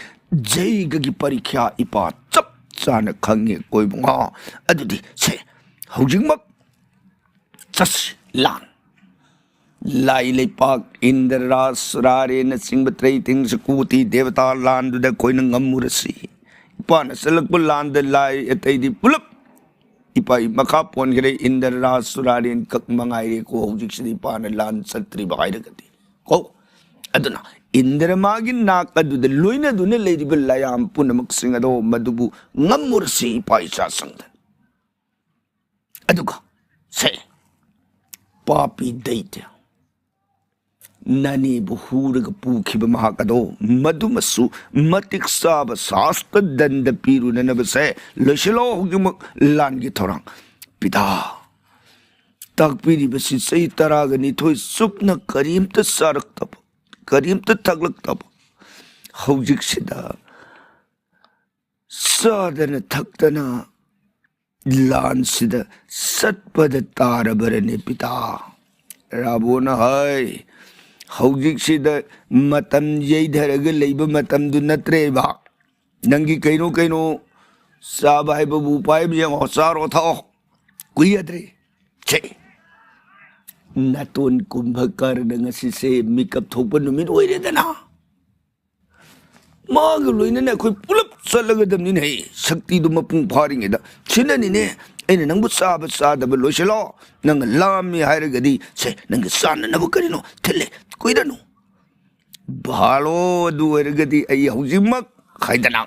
ꯖꯩꯒꯒꯤ ꯄꯔꯤꯈ꯭ꯌꯥ ꯏꯄꯥ ꯆꯞ ꯆꯥꯅ ꯈꯪꯉꯦ ꯀꯣ ꯏꯕꯨꯡꯉꯣ꯫ ꯑꯗꯨꯗꯤ ꯁꯦ, ꯍꯧꯖꯤꯛꯃꯛ ꯆꯠꯁꯤ ꯂꯥꯟ꯫ ꯂꯥꯏ ꯂꯩꯄꯥꯛ, ꯏꯟꯗ꯭ꯔ, ꯔꯥꯖ, ꯁꯨꯔꯥꯔꯦꯟꯅꯆꯤꯡꯕ ꯇ꯭ꯔꯩꯇꯤꯡ ꯁꯀꯨꯇꯤ ꯗꯦꯕꯇꯥ ꯂꯥꯟꯗꯨꯗ ꯑꯩꯈꯣꯏꯅ ꯉꯝꯃꯨꯔꯁꯤ꯫ ꯏꯄꯥꯅ ꯆꯠꯂꯛꯄ ꯂꯥꯟꯗ ꯂꯥꯏ ꯑꯇꯩꯗꯤ ꯄꯨꯂꯞ ꯏꯄꯥ ꯃꯈꯥ ꯄꯣꯟꯈ꯭ꯔꯦ꯫ ꯏꯟꯗ꯭ꯔ, ꯔꯥꯖ, ꯁꯨꯔꯥꯔꯦꯟ ꯈꯛ ꯃꯉꯥꯏꯔꯦꯀꯣ ꯍꯧꯖꯤꯛꯁꯤꯗꯤ ꯏꯄꯥꯅ ꯂꯥꯟ ꯆꯠꯇ꯭ꯔꯤꯕ ꯍꯥꯏꯔꯒꯗꯤ꯫ ꯀꯣ, ꯑꯗꯨꯅ ꯏꯟꯗ꯭ꯔꯃꯥꯒꯤ ꯅꯥꯛ ꯑꯗꯨꯗ ꯂꯣꯏꯅꯗꯨꯅ ꯂꯩꯔꯤꯕ ꯂꯥꯌꯥꯝ ꯄꯨꯝꯅꯃꯛꯁꯤꯡ ꯑꯗꯣ ꯃꯗꯨꯕꯨ ꯉꯝꯃꯨꯔꯁꯤ ꯏꯄꯥ ꯏꯆꯥꯁꯤꯡꯗ꯫ ꯑꯗꯨꯒ ꯁꯦ, ꯄꯥꯄꯤ ꯗꯩꯇ꯭ꯌ, ꯅꯅꯦꯕꯨ ꯍꯨꯔꯒ ꯄꯨꯈꯤꯕ ꯃꯍꯥꯛ ꯑꯗꯣ ꯃꯗꯨꯃꯁꯨ ꯃꯇꯤꯛ ꯆꯥꯕ ꯁꯥꯁꯇ ꯗꯟꯗ ꯄꯤꯔꯨꯅꯅꯕꯁꯦ ꯂꯣꯏꯁꯤꯜꯂꯣ ꯍꯧꯖꯤꯛꯃꯛ ꯂꯥꯟꯒꯤ ꯊꯧꯔꯥꯡ꯫ ꯄꯤꯇꯥ, ꯇꯥꯛꯄꯤꯔꯤꯕꯁꯤ ꯆꯍꯤ ꯇꯔꯥꯒ ꯅꯤꯊꯣꯏ ꯆꯨꯞꯅ ꯀꯔꯤꯝꯇ ꯆꯥꯔꯛꯇꯕ, ꯀꯔꯤꯝꯇ ꯊꯛꯂꯛꯇꯕ, ꯍꯧꯖꯤꯛꯁꯤꯗ ꯆꯥꯗꯅ ꯊꯛꯇꯅ ꯂꯥꯟꯁꯤꯗ ꯆꯠꯄꯗ ꯇꯥꯔꯕꯔꯅꯦ ꯄꯤꯇꯥ꯫ ꯔꯥꯕꯣꯅ ꯍꯥꯏ, ꯍꯧꯖꯤꯛꯁꯤꯗ ꯃꯇꯝ ꯌꯩꯊꯔꯒ ꯂꯩꯕ ꯃꯇꯝꯗꯨ ꯅꯠꯇ꯭ꯔꯦꯕ꯫ ꯅꯪꯒꯤ ꯀꯩꯅꯣ ꯀꯩꯅꯣ ꯆꯥꯕ ꯍꯥꯏꯕꯕꯨ ꯎꯄꯥꯏ ꯑꯃ ꯌꯦꯡꯉꯣ, ꯆꯥꯔꯣ ꯊꯛꯑꯣ, ꯀꯨꯏꯔꯗ꯭ꯔꯦ꯫ ꯁꯦ, ꯅꯥꯇꯣꯟ ꯀꯨꯝꯚꯀꯔꯅ ꯉꯁꯤꯁꯦ ꯃꯤꯀꯞ ꯊꯣꯛꯄ ꯅꯨꯃꯤꯠ ꯑꯣꯏꯔꯦꯗꯅ꯫ ꯃꯥꯒ ꯂꯣꯏꯅꯅ ꯑꯩꯈꯣꯏ ꯄꯨꯂꯞ ꯆꯠꯂꯒꯗꯕꯅꯤꯅꯦ꯫ ꯁꯛꯇꯤꯗꯨ ꯃꯄꯨꯡ ꯐꯥꯔꯤꯉꯩꯗ ꯁꯤꯅꯅꯤꯅꯦ ꯑꯩꯅ ꯅꯪꯕꯨ ꯆꯥꯕ ꯆꯥꯗꯕ ꯂꯣꯏꯁꯤꯜꯂꯣ, ꯅꯪꯅ ꯂꯥꯝꯃꯤ ꯍꯥꯏꯔꯒꯗꯤ ꯁꯦ ꯅꯪꯒꯤ ꯆꯥꯅꯅꯕ ꯀꯔꯤꯅꯣ ꯊꯤꯜꯂꯦ, ꯀꯨꯏꯔꯅꯨ꯫ ꯚꯥꯂꯣ ꯑꯗꯨ ꯑꯣꯏꯔꯒꯗꯤ ꯑꯩ ꯍꯧꯖꯤꯛꯃꯛ ꯍꯥꯏꯗꯅ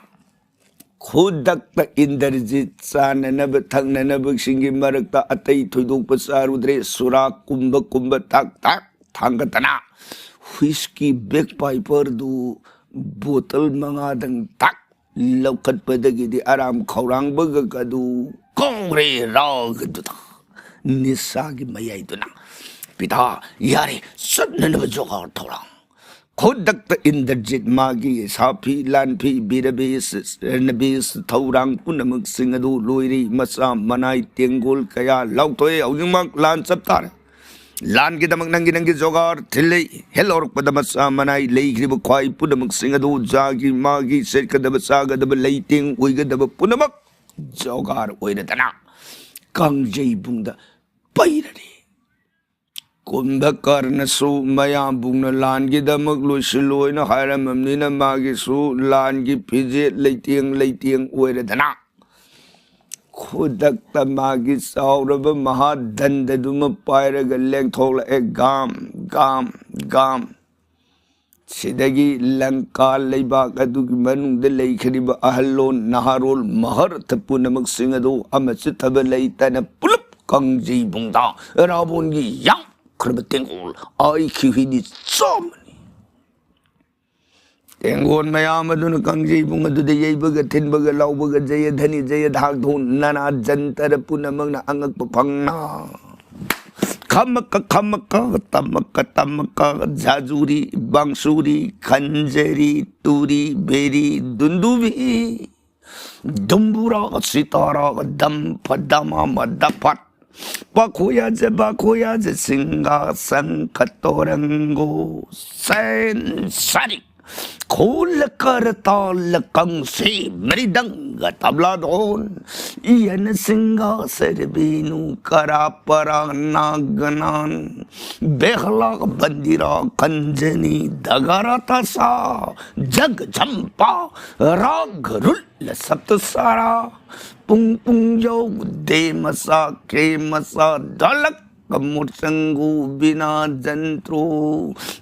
ꯈꯨꯗꯛꯇ ꯏꯟꯗ꯭ꯔꯖꯤꯠ ꯆꯥꯅꯅꯕ ꯊꯛꯅꯅꯕꯁꯤꯡꯒꯤ ꯃꯔꯛꯇ ꯑꯇꯩ ꯊꯣꯏꯗꯣꯛꯄ ꯆꯥꯔꯨꯗ꯭ꯔꯦ꯫ ꯁꯨꯔꯥ ꯀꯨꯝꯕ ꯀꯨꯝꯕ ꯊꯛ ꯊꯛ ꯊꯥꯡꯒꯠꯇꯅ ꯍꯨꯏꯁꯀꯤ ꯕꯦꯛ ꯄꯥꯏꯄꯔꯗꯨ ꯕꯣꯇꯜ ꯃꯉꯥꯗꯪ ꯊꯛ ꯂꯧꯈꯠꯄꯗꯒꯤꯗꯤ ꯑꯔꯥꯝ ꯈꯧꯔꯥꯡꯕꯒ ꯑꯗꯨ ꯀꯣꯡꯒ꯭ꯔꯦ ꯔꯥꯒꯗꯨꯗ ꯅꯤꯁꯥꯒꯤ ꯃꯌꯥꯏꯗꯨꯅ ꯄꯤꯇꯥ ꯌꯥꯔꯦ ꯆꯠꯅꯅꯕ ꯖꯣꯒꯥꯔ ꯊꯧꯔꯥꯡ꯫ ꯈꯨꯗꯛꯇ ꯏꯟꯗ꯭ꯔꯖꯤꯠ ꯃꯥꯒꯤ ꯁꯥꯐꯤ ꯂꯥꯟꯐꯤ ꯕꯤꯔꯕꯤꯁ ꯔꯅꯕꯤꯁ ꯊꯧꯔꯥꯡ ꯄꯨꯝꯅꯃꯛꯁꯤꯡ ꯑꯗꯨ ꯂꯣꯏꯔꯤ꯫ ꯃꯆꯥ ꯃꯅꯥꯏ ꯇꯦꯡꯒꯣꯜ ꯀꯌꯥ ꯂꯥꯎꯊꯣꯛꯑꯦ꯫ ꯍꯧꯖꯤꯛꯃꯛ ꯂꯥꯟ ꯆꯞ ꯇꯥꯔꯦ꯫ ꯂꯥꯟꯒꯤꯗꯃꯛ ꯅꯪꯒꯤ ꯅꯪꯒꯤ ꯖꯣꯒꯥꯔ ꯊꯤꯜꯂꯤ꯫ ꯍꯦꯛ ꯂꯧꯔꯛꯄꯗ ꯃꯆꯥ ꯃꯅꯥꯏ ꯂꯩꯈ꯭ꯔꯤꯕ ꯈ꯭ꯋꯥꯏ ꯄꯨꯝꯅꯃꯛꯁꯤꯡ ꯑꯗꯨ ꯖꯥꯒꯤ ꯃꯥꯒꯤ ꯁꯦꯠꯀꯗꯕ ꯆꯥꯒꯗꯕ ꯂꯩꯇꯦꯡ ꯑꯣꯏꯒꯗꯕ ꯄꯨꯝꯅꯃꯛ ꯖꯣꯒꯥꯔ ꯑꯣꯏꯔꯗꯅ ꯀꯥꯡꯖꯩꯕꯨꯡꯗ ꯄꯩꯔꯅꯤ꯫ ꯀꯨꯝꯚꯀꯔꯅꯁꯨ ꯃꯌꯥꯝꯕꯨꯡꯅ ꯂꯥꯟꯒꯤꯗꯃꯛ ꯂꯣꯏꯁꯤꯜꯂꯣꯏꯅ ꯍꯥꯏꯔꯝꯃꯕꯅꯤꯅ ꯃꯥꯒꯤꯁꯨ ꯂꯥꯟꯒꯤ ꯐꯤꯖꯦꯠ ꯂꯩꯇꯦꯡ ꯂꯩꯇꯦꯡ ꯑꯣꯏꯔꯗꯅ ꯈꯨꯗꯛꯇ ꯃꯥꯒꯤ ꯆꯥꯎꯔꯕ ꯃꯍꯥꯗꯟꯗꯗꯨꯃ ꯄꯥꯏꯔꯒ ꯂꯦꯡꯊꯣꯛꯂꯛꯑꯦ꯫ ꯒꯥꯝ ꯒꯥꯝ ꯒꯥꯝ꯫ ꯁꯤꯗꯒꯤ ꯂꯪꯀꯥ ꯂꯩꯕꯥꯛ ꯑꯗꯨꯒꯤ ꯃꯅꯨꯡꯗ ꯂꯩꯈ꯭ꯔꯤꯕ ꯑꯍꯜꯂꯣꯟ ꯅꯍꯥꯔꯣꯜ ꯃꯍꯔꯊ ꯄꯨꯝꯅꯃꯛꯁꯤꯡ ꯑꯗꯨ ꯑꯃ ꯆꯤꯠꯇꯕ ꯂꯩꯇꯅ ꯄꯨꯂꯞ ꯀꯥꯡꯖꯩꯕꯨꯡꯗ ꯔꯥꯕꯣꯟꯒꯤ ꯌꯥꯝꯈ꯭ꯔꯕ ꯇꯦꯡꯒꯣꯜ ꯑꯥꯏꯈꯤꯍꯨꯏꯗꯤ ꯆꯥꯝꯃꯅꯤ꯫ ꯇꯦꯡꯒꯣꯜ ꯃꯌꯥꯝ ꯑꯗꯨꯅ ꯀꯥꯡꯖꯩꯕꯨꯡ ꯑꯗꯨꯗ ꯌꯩꯕꯒ ꯊꯤꯟꯕꯒ ꯂꯥꯎꯕꯒ ꯖꯌꯙꯅꯤ ꯖꯌꯙꯥꯛꯗꯣꯟ ꯅꯅꯥ ꯖꯟꯇꯔ ꯄꯨꯝꯅꯃꯛꯅ ꯑꯉꯛꯄ ꯐꯪꯅ ꯈꯃꯛꯀ ꯈꯃꯛꯀ ꯇꯃꯛꯀ ꯇꯃꯛꯀ ꯖꯥꯖꯨꯔꯤ ꯕꯥꯡꯁꯨꯔꯤ ꯈꯟꯖꯔꯤ ꯇꯨꯔꯤ ꯕꯦꯔꯤ ꯗꯨꯟꯗꯨꯕꯤ ꯗꯨꯝꯕꯨꯔꯥ ꯁꯤꯇꯥꯔꯥ ꯗꯝ ꯐꯗꯃ ꯃꯗꯐꯠ ꯄꯥꯈꯣꯌꯥꯖ ꯕꯥꯈꯣꯌꯥꯖ ꯁꯤꯡꯒꯥ ꯁꯪꯈ ꯇꯣꯔꯪꯒꯣ ꯁꯦꯟ ꯁꯥꯔꯤ ꯈꯣꯜ ꯀꯔ ꯇꯥꯜ ꯀꯪꯁꯦ ꯃ꯭ꯔꯤꯗꯪꯒ ꯇꯕ꯭ꯂꯥꯗꯣꯟ ꯏꯌꯟ ꯁꯤꯡꯒꯥ ꯁꯔꯕꯤꯅꯨ ꯀꯔꯥ ꯄꯔꯥ ꯅꯥꯒꯅꯥꯟ ꯕꯦꯍꯂꯥ ꯕꯟꯗꯤꯔꯥ ꯀꯟꯖꯅꯤ ꯗꯒꯔꯥ ꯇꯥꯁꯥ ꯖꯒ ꯖꯝꯄꯥ ꯔꯥꯒ ꯔꯨꯜ ꯂ ꯁꯞꯇ ꯁꯥꯔꯥ ꯄꯨꯡ ꯄꯨꯡ ꯌꯧ ꯗꯦ ꯃꯆꯥ ꯀꯦ ꯃꯆꯥ ꯗꯂꯛ ꯀꯃꯨꯔꯆꯪꯒꯨ ꯕꯤꯅꯥ ꯖꯟꯇ꯭ꯔꯨ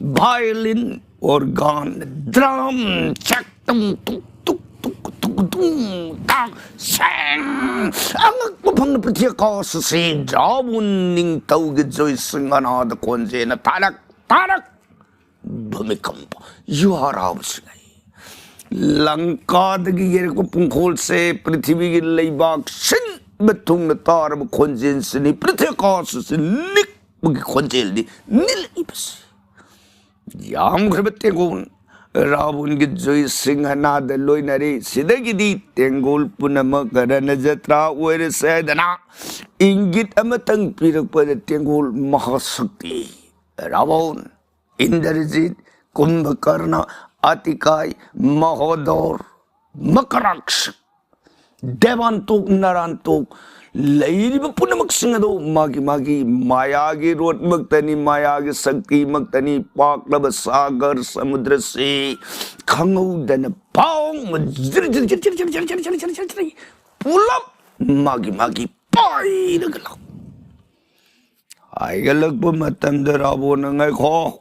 ꯚꯥꯏꯂꯤꯟ ꯑꯣꯔꯒꯥꯟ ꯗ꯭ꯔꯝ ꯆꯛ ꯇꯨꯡ ꯇꯨꯛ ꯇꯨꯛ ꯇꯨꯛ ꯇꯨꯛ ꯇꯨꯡ ꯇꯥꯡ ꯁꯦꯡ ꯑꯉꯛꯄ ꯐꯪꯅ ꯄ꯭ꯔꯤꯊꯤ ꯑꯀꯥꯁ ꯑꯁꯤ ꯗ꯭ꯔꯥꯕꯨꯟ ꯅꯤꯡꯊꯧꯒꯤ ꯖꯣꯏ ꯁꯤꯡꯍꯅꯥꯗ ꯈꯣꯟꯖꯦꯜꯅ ꯇꯥꯔꯛ ꯇꯥꯔꯛ ꯚꯨꯃꯤꯀꯝꯄ ꯌꯨꯍꯥꯔꯥꯕꯁꯤꯡ ꯂꯪꯀꯥꯗꯒꯤ ꯌꯩꯔꯛꯄ ꯄꯨꯡꯈꯣꯜꯁꯦ ꯄ꯭ꯔꯤꯊꯤꯕꯤꯒꯤ ꯂꯩꯕꯥꯛ ꯁꯤꯟꯕ ꯊꯨꯡꯅ ꯇꯥꯔꯕ ꯈꯣꯟꯖꯦꯜꯁꯤꯅꯤ꯫ ꯄ꯭ꯔꯤꯊꯤ ꯑꯀꯥꯁ ꯑꯁꯤ ꯅꯤꯛꯄꯒꯤ ꯈꯣꯟꯖꯦꯜꯅꯤ ꯅꯤꯜꯂꯛꯏꯕꯁꯤ꯫ ꯌꯥꯝꯈ꯭ꯔꯕ ꯇꯦꯡꯒꯣꯜ ꯔꯥꯕꯨꯟꯒꯤ ꯖꯣꯏ ꯁꯤꯡꯍꯅꯥꯗ ꯂꯣꯏꯅꯔꯤ꯫ ꯁꯤꯗꯒꯤꯗꯤ ꯇꯦꯡꯒꯣꯜ ꯄꯨꯝꯅꯃꯛ ꯔꯅ ꯖꯇ꯭ꯔꯥ ꯑꯣꯏꯔꯁꯦ ꯍꯥꯏꯗꯅ ꯏꯪꯒꯤꯠ ꯑꯃꯇꯪ ꯄꯤꯔꯛꯄꯗ ꯇꯦꯡꯒꯣꯜ ꯃꯍꯥꯁꯛꯇꯤ ꯔꯥꯕꯣꯟ, ꯏꯟꯗ꯭ꯔꯖꯤꯠ, ꯀꯨꯝꯚꯀꯔꯅ, ꯑꯇꯤꯀꯥꯏ, ꯃꯍꯣꯗꯣꯔ, ꯃꯀꯔꯥꯛꯁ, ꯗꯦꯕꯥꯟꯇꯣꯛ, ꯅꯔꯥꯟꯇꯣꯛ ꯂꯩꯔꯤꯕ ꯄꯨꯝꯅꯃꯛꯁꯤꯡ ꯑꯗꯨ ꯃꯥꯒꯤ ꯃꯥꯒꯤ ꯃꯥꯌꯥꯒꯤ ꯔꯣꯠꯃꯛꯇꯅꯤ, ꯃꯥꯌꯥꯒꯤ ꯁꯛꯇꯤꯃꯛꯇꯅꯤ꯫ ꯄꯥꯛꯂꯕ ꯁꯥꯒꯔ ꯁꯃꯨꯗ꯭ꯔꯁꯤ ꯈꯪꯍꯧꯗꯅ ꯄꯥꯎ ꯄꯨꯂꯞ ꯃꯥꯒꯤ ꯃꯥꯒꯤ ꯄꯥꯏꯔꯒ ꯂꯥꯛ ꯍꯥꯏꯒꯠꯂꯛꯄ ꯃꯇꯝꯗ ꯔꯥꯕꯣꯟꯅ, "ꯉꯥꯏꯈꯣ,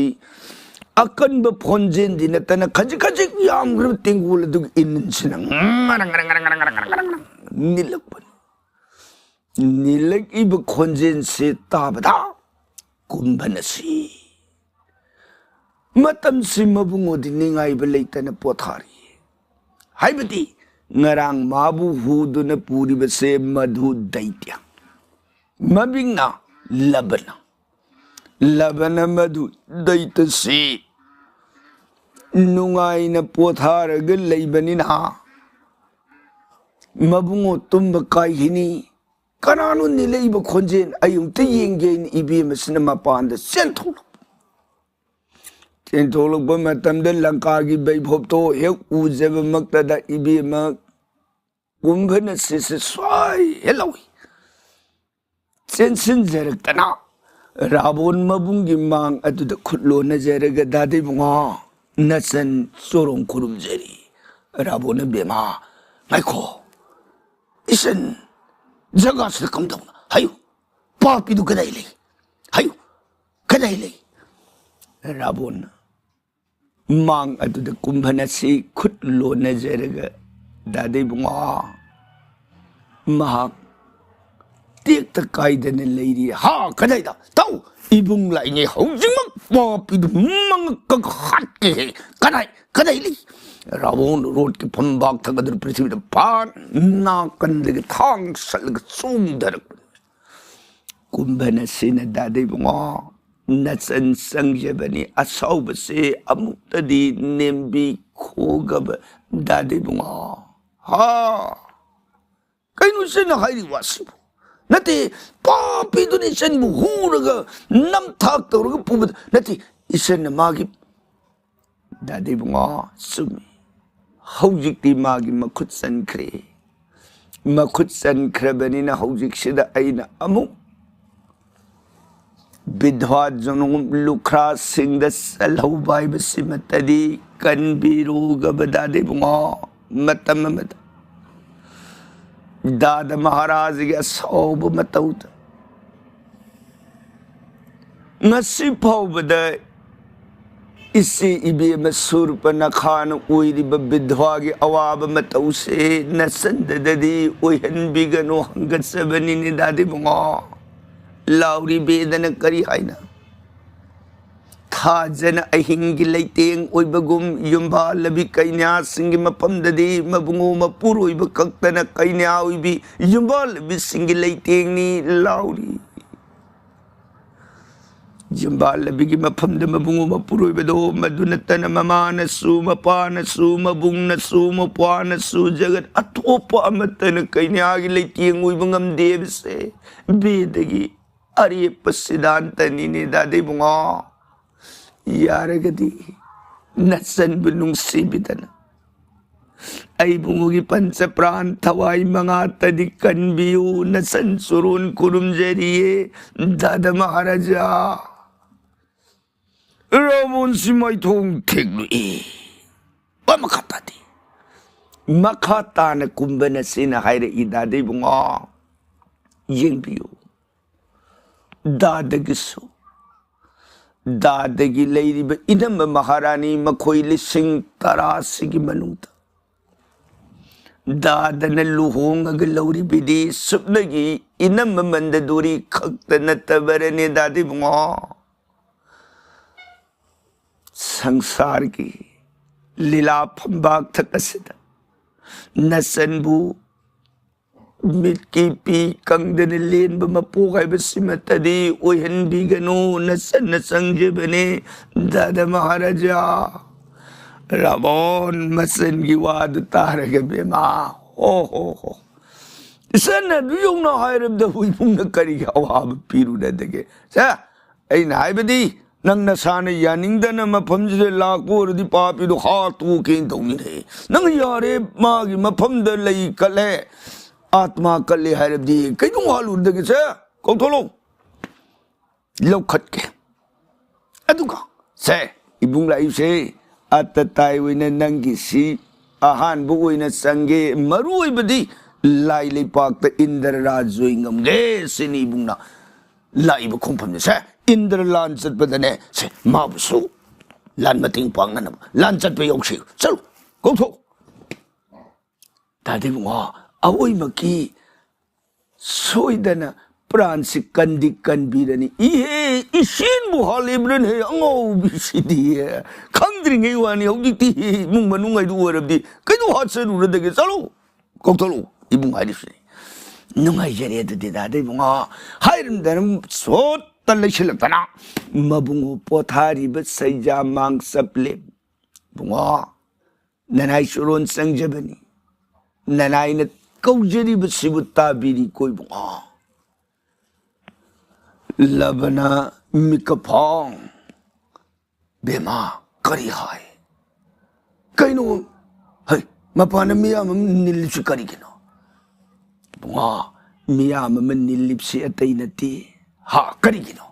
ꯇꯧꯏ꯫ ꯑꯀꯟꯕ ꯈꯣꯟꯖꯦꯜꯗꯤ ꯅꯠꯇꯅ ꯈꯖꯤꯛ ꯈꯖꯤꯛ ꯌꯥꯝꯈ꯭ꯔꯕ ꯇꯦꯡꯒꯣꯜ ꯑꯗꯨꯒꯤ ꯏꯅꯤꯟꯁꯤꯅ ꯉꯔꯪ ꯉꯔꯪ ꯉꯔꯪ ꯉꯔꯪ ꯉꯔꯪ ꯉꯔꯪ ꯅꯤꯜꯂꯛꯄꯅꯤ꯫ ꯅꯤꯜꯂꯛꯏꯕ ꯈꯣꯟꯖꯦꯜꯁꯤ ꯇꯥꯕꯗ ꯀꯨꯝꯕꯅ ꯁꯤ꯫ ꯃꯇꯝꯁꯤ ꯃꯕꯨꯡꯉꯣꯗꯤ ꯅꯤꯡꯉꯥꯏꯕ ꯂꯩꯇꯅ ꯄꯣꯊꯥꯔꯤ꯫ ꯍꯥꯏꯕꯗꯤ ꯉꯔꯥꯡ ꯃꯥꯕꯨ ꯍꯨꯗꯨꯅ ꯄꯨꯔꯤꯕꯁꯦ ꯃꯗꯨ ꯗꯩꯇ꯭ꯌ, ꯃꯃꯤꯡꯅ ꯂꯕꯅ꯫ ꯂꯕꯅ ꯃꯗꯨ ꯗꯩꯇꯁꯤ ꯅꯨꯡꯉꯥꯏꯅ ꯄꯣꯊꯥꯔꯒ ꯂꯩꯕꯅꯤꯅ ꯃꯕꯨꯡꯉꯣ ꯇꯨꯝꯕ ꯀꯥꯏꯈꯤꯅꯤ꯫ ꯀꯅꯥꯅꯣ ꯅꯤꯜꯂꯛꯏꯕ ꯈꯣꯟꯖꯦꯜ? ꯑꯩ ꯑꯃꯨꯛꯇ ꯌꯦꯡꯒꯦꯅ ꯏꯕꯦꯝꯃꯁꯤꯅ ꯃꯄꯥꯟꯗ ꯆꯦꯟꯊꯣꯛꯂꯛꯄ꯫ ꯆꯦꯟꯊꯣꯛꯂꯛꯄ ꯃꯇꯝꯗ ꯂꯪꯀꯥꯒꯤ ꯕꯩꯐꯣꯞꯇꯣ ꯍꯦꯛ ꯎꯖꯕꯃꯛꯇꯗ ꯏꯕꯦꯝꯃ ꯀꯨꯝꯚꯅꯁꯤꯁꯤ ꯁ꯭ꯋꯥꯏ ꯍꯦꯛ ꯂꯧꯏ꯫ ꯆꯦꯟꯁꯤꯟꯖꯔꯛꯇꯅ ꯔꯥꯕꯣꯟ ꯃꯕꯨꯡꯒꯤ ꯃꯥꯡ ꯑꯗꯨꯗ ꯈꯨꯠ ꯂꯣꯟꯅꯖꯔꯒ, "ꯗꯥꯗꯥ ꯏꯕꯨꯡꯉꯣ, ꯅꯆꯟ ꯆꯣꯔꯣꯡ ꯈꯨꯔꯨꯝꯖꯔꯤ꯫" ꯔꯥꯕꯣꯟꯅ, "ꯕꯦꯝꯃ, ꯉꯥꯏꯈꯣ, ꯏꯆꯟ, ꯖꯒꯥꯁꯤꯗ ꯀꯝꯗꯧꯅ? ꯍꯥꯏꯌꯨ꯫ ꯄꯥꯄꯤꯗꯨ ꯀꯗꯥꯏ ꯂꯩ? ꯍꯥꯏꯌꯨ꯫ ꯀꯗꯥꯏ ꯂꯩ? ꯔꯥꯕꯣꯟꯅ ꯃꯥꯡ ꯑꯗꯨꯗ ꯀꯨꯝꯚꯟ ꯑꯁꯤ ꯈꯨꯠ ꯂꯣꯟꯅꯖꯔꯒ, "ꯗꯥꯗꯥ ꯏꯕꯨꯡꯉꯣ, ꯃꯍꯥꯛ ꯇꯦꯛꯇ ꯀꯥꯏꯗꯅ ꯂꯩꯔꯤ꯫ ꯍꯥ, ꯀꯗꯥꯏꯗ? ꯇꯧ, ꯏꯕꯨꯡ ꯂꯥꯛꯏꯉꯩ ꯍꯧꯖꯤꯛꯃꯛ ꯄꯥꯄꯤꯗꯨ ꯃꯉꯛꯀ ꯍꯥꯠꯀꯦ꯫ ꯀꯗꯥꯏ, ꯀꯗꯥꯏ ꯂꯩ?" ꯔꯥꯕꯣꯟ ꯔꯣꯠꯀꯤ ꯐꯝꯕꯥꯛ ꯊꯥꯡꯒꯠꯗꯨꯅ ꯄ꯭ꯔꯤꯊꯤꯕꯤꯗ ꯐꯥꯟ ꯅꯥꯀꯟꯗꯒꯤ ꯊꯥꯡ ꯁꯠꯂꯒ ꯆꯣꯡꯊꯔꯛꯄꯅꯤ꯫ ꯀꯨꯝꯚꯟ ꯑꯁꯤꯅ, "ꯗꯥꯗꯥ ꯏꯕꯨꯡꯉꯣ, ꯅꯆꯟ ꯆꯪꯖꯕꯅꯤ, ꯑꯁꯥꯎꯕꯁꯦ ꯑꯃꯨꯛꯇꯗꯤ ꯅꯦꯝꯕꯤ ꯈꯣꯒꯕ, ꯗꯥꯗꯥ ꯏꯕꯨꯡꯉꯣ꯫ ꯍꯥ? ꯀꯩꯅꯣ ꯏꯆꯟꯅ ꯍꯥꯏꯔꯤ ꯋꯥꯁꯤꯕꯨ? ꯅꯠꯇꯦ, ꯄꯥꯄꯤꯗꯨꯅ ꯏꯆꯟꯕꯨ ꯍꯨꯔꯒ ꯅꯝꯊꯥꯛ ꯇꯧꯔꯒ ꯄꯨꯕꯗ ꯅꯠꯇꯦ, ꯏꯆꯟꯅ ꯃꯥꯒꯤ" "ꯗꯥꯗꯥ ꯏꯕꯨꯡꯉꯣ, ꯆꯨꯝꯃꯤ꯫ ꯍꯧꯖꯤꯛꯇꯤ ꯃꯥꯒꯤ ꯃꯈꯨꯠ ꯆꯟꯈ꯭ꯔꯦ꯫ ꯃꯈꯨꯠ ꯆꯟꯈ꯭ꯔꯕꯅꯤꯅ ꯍꯧꯖꯤꯛꯁꯤꯗ ꯑꯩꯅ ꯑꯃꯨꯛ ꯕꯤꯙꯋꯥ ꯖꯅꯣꯝ ꯂꯨꯈ꯭ꯔꯥꯁꯤꯡꯗ ꯆꯜꯍꯧꯕ ꯍꯥꯏꯕꯁꯤꯃꯠꯇꯗꯤ ꯀꯟꯕꯤꯔꯨꯒꯕ, ꯗꯥꯗꯥ ꯏꯕꯨꯡꯉꯣ꯫ ꯃꯇꯝ ꯑꯃꯗ ꯗꯥꯗꯥ ꯃꯍꯥꯔꯥꯖꯒꯤ ꯑꯁꯥꯎꯕ ꯃꯇꯧꯗ ꯉꯁꯤ ꯐꯥꯎꯕꯗ ꯏꯆꯦ ꯏꯕꯦꯝꯃ ꯁꯨꯔꯄꯅꯈꯥꯅ ꯑꯣꯏꯔꯤꯕ ꯕꯤꯙꯋꯥꯒꯤ ꯑꯋꯥꯕ ꯃꯇꯧꯁꯦ ꯅꯆꯟꯗꯗꯗꯤ ꯑꯣꯏꯍꯟꯕꯤꯒꯅꯨ ꯍꯪꯒꯠꯆꯕꯅꯤꯅꯦ, ꯗꯥꯗꯥ ꯏꯕꯨꯡꯉꯣ" ꯂꯥꯎꯔꯤ꯫ ꯕꯦꯗꯅ ꯀꯔꯤ ꯍꯥꯏꯅ? ꯊꯥꯖꯅ ꯑꯍꯤꯡꯒꯤ ꯂꯩꯇꯦꯡ ꯑꯣꯏꯕꯒꯨꯝ, ꯌꯨꯝꯕꯥꯜꯂꯕꯤ ꯀꯩꯅ꯭ꯌꯥꯁꯤꯡꯒꯤ ꯃꯐꯝꯗꯗꯤ ꯃꯕꯨꯡꯉꯣ ꯃꯄꯨꯔꯣꯏꯕ ꯈꯛꯇꯅ ꯀꯩꯅ꯭ꯌꯥ ꯑꯣꯏꯕꯤ ꯌꯨꯝꯕꯥꯜꯂꯕꯤꯁꯤꯡꯒꯤ ꯂꯩꯇꯦꯡꯅꯤ ꯂꯥꯎꯔꯤ꯫ ꯌꯨꯝꯕꯥꯜꯂꯕꯤꯒꯤ ꯃꯐꯝꯗ ꯃꯕꯨꯡꯉꯣ ꯃꯄꯨꯔꯣꯏꯕꯗꯣ, ꯃꯗꯨ ꯅꯠꯇꯅ ꯃꯃꯥꯅꯁꯨ, ꯃꯄꯥꯅꯁꯨ, ꯃꯕꯨꯡꯅꯁꯨ, ꯃꯧꯄ꯭ꯋꯥꯅꯁꯨ, ꯖꯒꯠ ꯑꯇꯣꯞꯄ ꯑꯃꯠꯇꯅ ꯀꯩꯅ꯭ꯌꯥꯒꯤ ꯂꯩꯇꯦꯡ ꯑꯣꯏꯕ ꯉꯝꯗꯦ ꯍꯥꯏꯕꯁꯦ ꯕꯦꯗꯒꯤ ꯑꯔꯦꯞꯄ ꯁꯤꯗꯥꯟꯇꯅꯤꯅꯦ, ꯗꯥꯗꯥ ꯏꯕꯨꯡꯉꯣ꯫ ꯌꯥꯔꯒꯗꯤ ꯅꯆꯟꯕꯨ ꯅꯨꯡꯁꯤꯕꯤꯗꯅ ꯑꯩ ꯏꯕꯨꯡꯉꯣꯒꯤ ꯄꯟꯆ ꯄ꯭ꯔꯥꯟ ꯊꯋꯥꯏ ꯃꯉꯥꯇꯗꯤ ꯀꯟꯕꯤꯌꯨ, ꯅꯆꯟ ꯆꯨꯔꯣꯟ ꯈꯨꯔꯨꯝꯖꯔꯤꯌꯦ, ꯗꯥꯗꯥ ꯃꯍꯥꯔꯥꯖꯥ꯫ ꯔꯥꯕꯣꯟꯁꯤ ꯃꯥꯏꯊꯣꯡ ꯊꯦꯛꯂꯨꯏ꯫ ꯋꯥ ꯃꯈꯥ ꯇꯥꯗꯦ꯫ ꯃꯈꯥ ꯇꯥꯅ ꯀꯨꯝꯚꯟ ꯑꯁꯤꯅ ꯍꯥꯏꯔꯛꯏ, ꯗꯥꯗꯥ ꯏꯕꯨꯡꯉꯣ, ꯌꯦꯡꯕꯤꯌꯨ, ꯗꯥꯗꯒꯤꯁꯨ, ꯗꯥꯗꯒꯤ ꯂꯩꯔꯤꯕ ꯏꯅꯝꯃ ꯃꯍꯥꯔꯥꯅꯤ ꯃꯈꯣꯏ ꯂꯤꯁꯤꯡ ꯇꯔꯥꯁꯤꯒꯤ ꯃꯅꯨꯡꯗ ꯗꯥꯗꯅ ꯂꯨꯍꯣꯡꯉꯒ ꯂꯧꯔꯤꯕꯗꯤ ꯁꯨꯞꯅꯒꯤ ꯏꯅꯝꯃ ꯃꯟꯗꯗꯨꯔꯤ ꯈꯛꯇ ꯅꯠꯇꯕꯔꯅꯦ ꯗꯥꯗꯤ ꯏꯕꯨꯡꯉꯣ꯫ ꯁꯪꯁꯥꯔꯒꯤ ꯂꯤꯂꯥ ꯐꯝꯕꯥꯛꯊꯛ ꯑꯁꯤꯗ ꯅꯆꯟꯕꯨ ꯃꯤꯠꯀꯤ ꯄꯤ ꯀꯪꯗꯅ ꯂꯦꯟꯕ ꯃꯄꯣꯛ ꯍꯥꯏꯕꯁꯤꯃꯠꯇꯗꯤ ꯑꯣꯏꯍꯟꯕꯤꯒꯅꯨ, ꯅꯆꯟꯅ ꯆꯪꯖꯕꯅꯤ꯫ ꯗꯥꯗꯥ ꯃꯍꯥꯔꯥꯖꯥ, ꯔꯥꯕꯣꯟ ꯃꯆꯟꯒꯤ ꯋꯥꯗꯨ ꯇꯥꯔꯒ ꯕꯦꯃꯥ, ꯍꯣ ꯍꯣ ꯍꯣ, ꯏꯆꯟꯅ ꯑꯗꯨ ꯌꯧꯅ ꯍꯥꯏꯔꯕꯗꯕꯨ ꯏꯕꯨꯡꯅ ꯀꯔꯤꯒꯤ ꯑꯋꯥꯕ ꯄꯤꯔꯨꯅꯗꯒꯦ? ꯁꯦ, ꯑꯩꯅ ꯍꯥꯏꯕꯗꯤ, ꯅꯪ ꯅꯁꯥꯅ ꯌꯥꯅꯤꯡꯗꯅ ꯃꯐꯝꯁꯤꯗ ꯂꯥꯛꯄ ꯑꯣꯏꯔꯗꯤ ꯄꯥꯄꯤꯗꯣ ꯍꯥꯠꯇꯣꯛꯀꯦꯅ ꯇꯧꯅꯤꯅꯦ꯫ ꯅꯪ ꯌꯥꯔꯦ, ꯃꯥꯒꯤ ꯃꯐꯝꯗ ꯂꯩ ꯀꯠꯂꯦ, ꯑꯥꯠꯃꯥ ꯀꯠꯂꯦ ꯍꯥꯏꯔꯕꯗꯤ ꯀꯩꯗꯧ ꯍꯥꯠꯂꯨꯔꯗꯒꯦ? ꯁꯦ, ꯀꯧꯊꯣꯛꯂꯣ, ꯂꯧꯈꯠꯀꯦ꯫ ꯑꯗꯨꯒ ꯁꯦ, ꯏꯕꯨꯡ ꯂꯥꯛꯏꯁꯦ, ꯑꯇꯇꯥꯏ ꯑꯣꯏꯅ ꯅꯪꯒꯤꯁꯤ ꯑꯍꯥꯟꯕ ꯑꯣꯏꯅ ꯆꯪꯒꯦ, ꯃꯔꯨ ꯑꯣꯏꯕꯗꯤ ꯂꯥꯏ ꯂꯩꯄꯥꯛꯇ ꯏꯟꯗ꯭ꯔ ꯔꯥꯖ ꯑꯣꯏ ꯉꯝꯒꯦ ꯁꯤꯅꯤ ꯏꯕꯨꯡꯅ ꯂꯥꯛꯏꯕ ꯈꯣꯡꯐꯝꯁꯦ꯫ ꯁꯦ, ꯏꯟꯗ꯭ꯔ ꯂꯥꯟ ꯆꯠꯄꯗꯅꯦ, ꯁꯦ, ꯃꯥꯕꯨꯁꯨ ꯂꯥꯟ ꯃꯇꯦꯡ ꯄꯥꯡꯅꯅꯕ ꯂꯥꯟ ꯆꯠꯄ ꯌꯥꯎꯁꯤ꯫ ꯆꯠꯂꯨ, ꯀꯧꯊꯣꯛ꯫ ꯇꯥꯗꯦ ꯏꯕꯨꯡꯉꯣ, ꯑꯋꯣꯏꯃꯛꯀꯤ ꯁꯣꯏꯗꯅ ꯄ꯭ꯔꯥꯟꯁꯤ ꯀꯟꯗꯤ ꯀꯟꯕꯤꯔꯅꯤ꯫ ꯏꯍꯦ, ꯏꯁꯤꯡꯕꯨ ꯍꯥꯜꯂꯤꯕ꯭ꯔꯅꯦ ꯑꯉꯧꯕꯤꯁꯤꯗꯤ? ꯈꯪꯗ꯭ꯔꯤꯉꯩ ꯋꯥꯅꯤ, ꯍꯧꯖꯤꯛꯇꯤ ꯏꯃꯨꯡ ꯃꯅꯨꯡ ꯍꯥꯏꯗꯨ ꯑꯣꯏꯔꯕꯗꯤ ꯀꯩꯗꯧ ꯍꯥꯠꯆꯔꯨꯔꯗꯒꯦ? ꯆꯠꯂꯣ, ꯀꯧꯊꯣꯛꯂꯛꯎ, ꯏꯕꯨꯡ ꯍꯥꯏꯔꯤꯁꯤꯅꯤ꯫ ꯅꯨꯡꯉꯥꯏꯖꯔꯦ ꯑꯗꯨꯗꯤ ꯗꯥꯗꯥ ꯏꯕꯨꯡꯉꯣ꯫ ꯍꯥꯏꯔꯝꯗꯅ ꯁꯣꯠꯇ ꯂꯩꯁꯤꯜꯂꯛꯇꯅ ꯃꯕꯨꯡꯉꯣ ꯄꯣꯊꯥꯔꯤꯕ ꯁꯩꯖꯥ ꯃꯥꯡ ꯆꯞꯂꯦ꯫ ꯏꯕꯨꯡꯉꯣ, ꯅꯅꯥꯏ ꯆꯨꯔꯣꯟ ꯆꯪꯖꯕꯅꯤ꯫ ꯅꯅꯥꯏꯅ ꯀꯧꯖꯔꯤꯕꯁꯤꯕꯨ ꯇꯥꯕꯤꯔꯤꯀꯣ ꯏꯕꯨꯡꯉꯣ꯫ ꯂꯕꯅ ꯃꯤꯀꯞ ꯐꯥꯎ꯫ ꯕꯦꯃꯥ, ꯀꯔꯤ ꯍꯥꯏ? ꯀꯩꯅꯣ? ꯍꯩ, ꯃꯄꯥꯟꯗ ꯃꯤꯌꯥꯝ ꯑꯃ ꯅꯤꯜꯂꯤꯁꯤ ꯀꯔꯤꯒꯤꯅꯣ? ꯏꯕꯨꯡꯉꯣ, ꯃꯤꯌꯥꯝ ꯑꯃ ꯅꯤꯜꯂꯤꯕꯁꯤ ꯑꯇꯩ ꯅꯠꯇꯦ꯫ ꯍꯥ, ꯀꯔꯤꯒꯤꯅꯣ?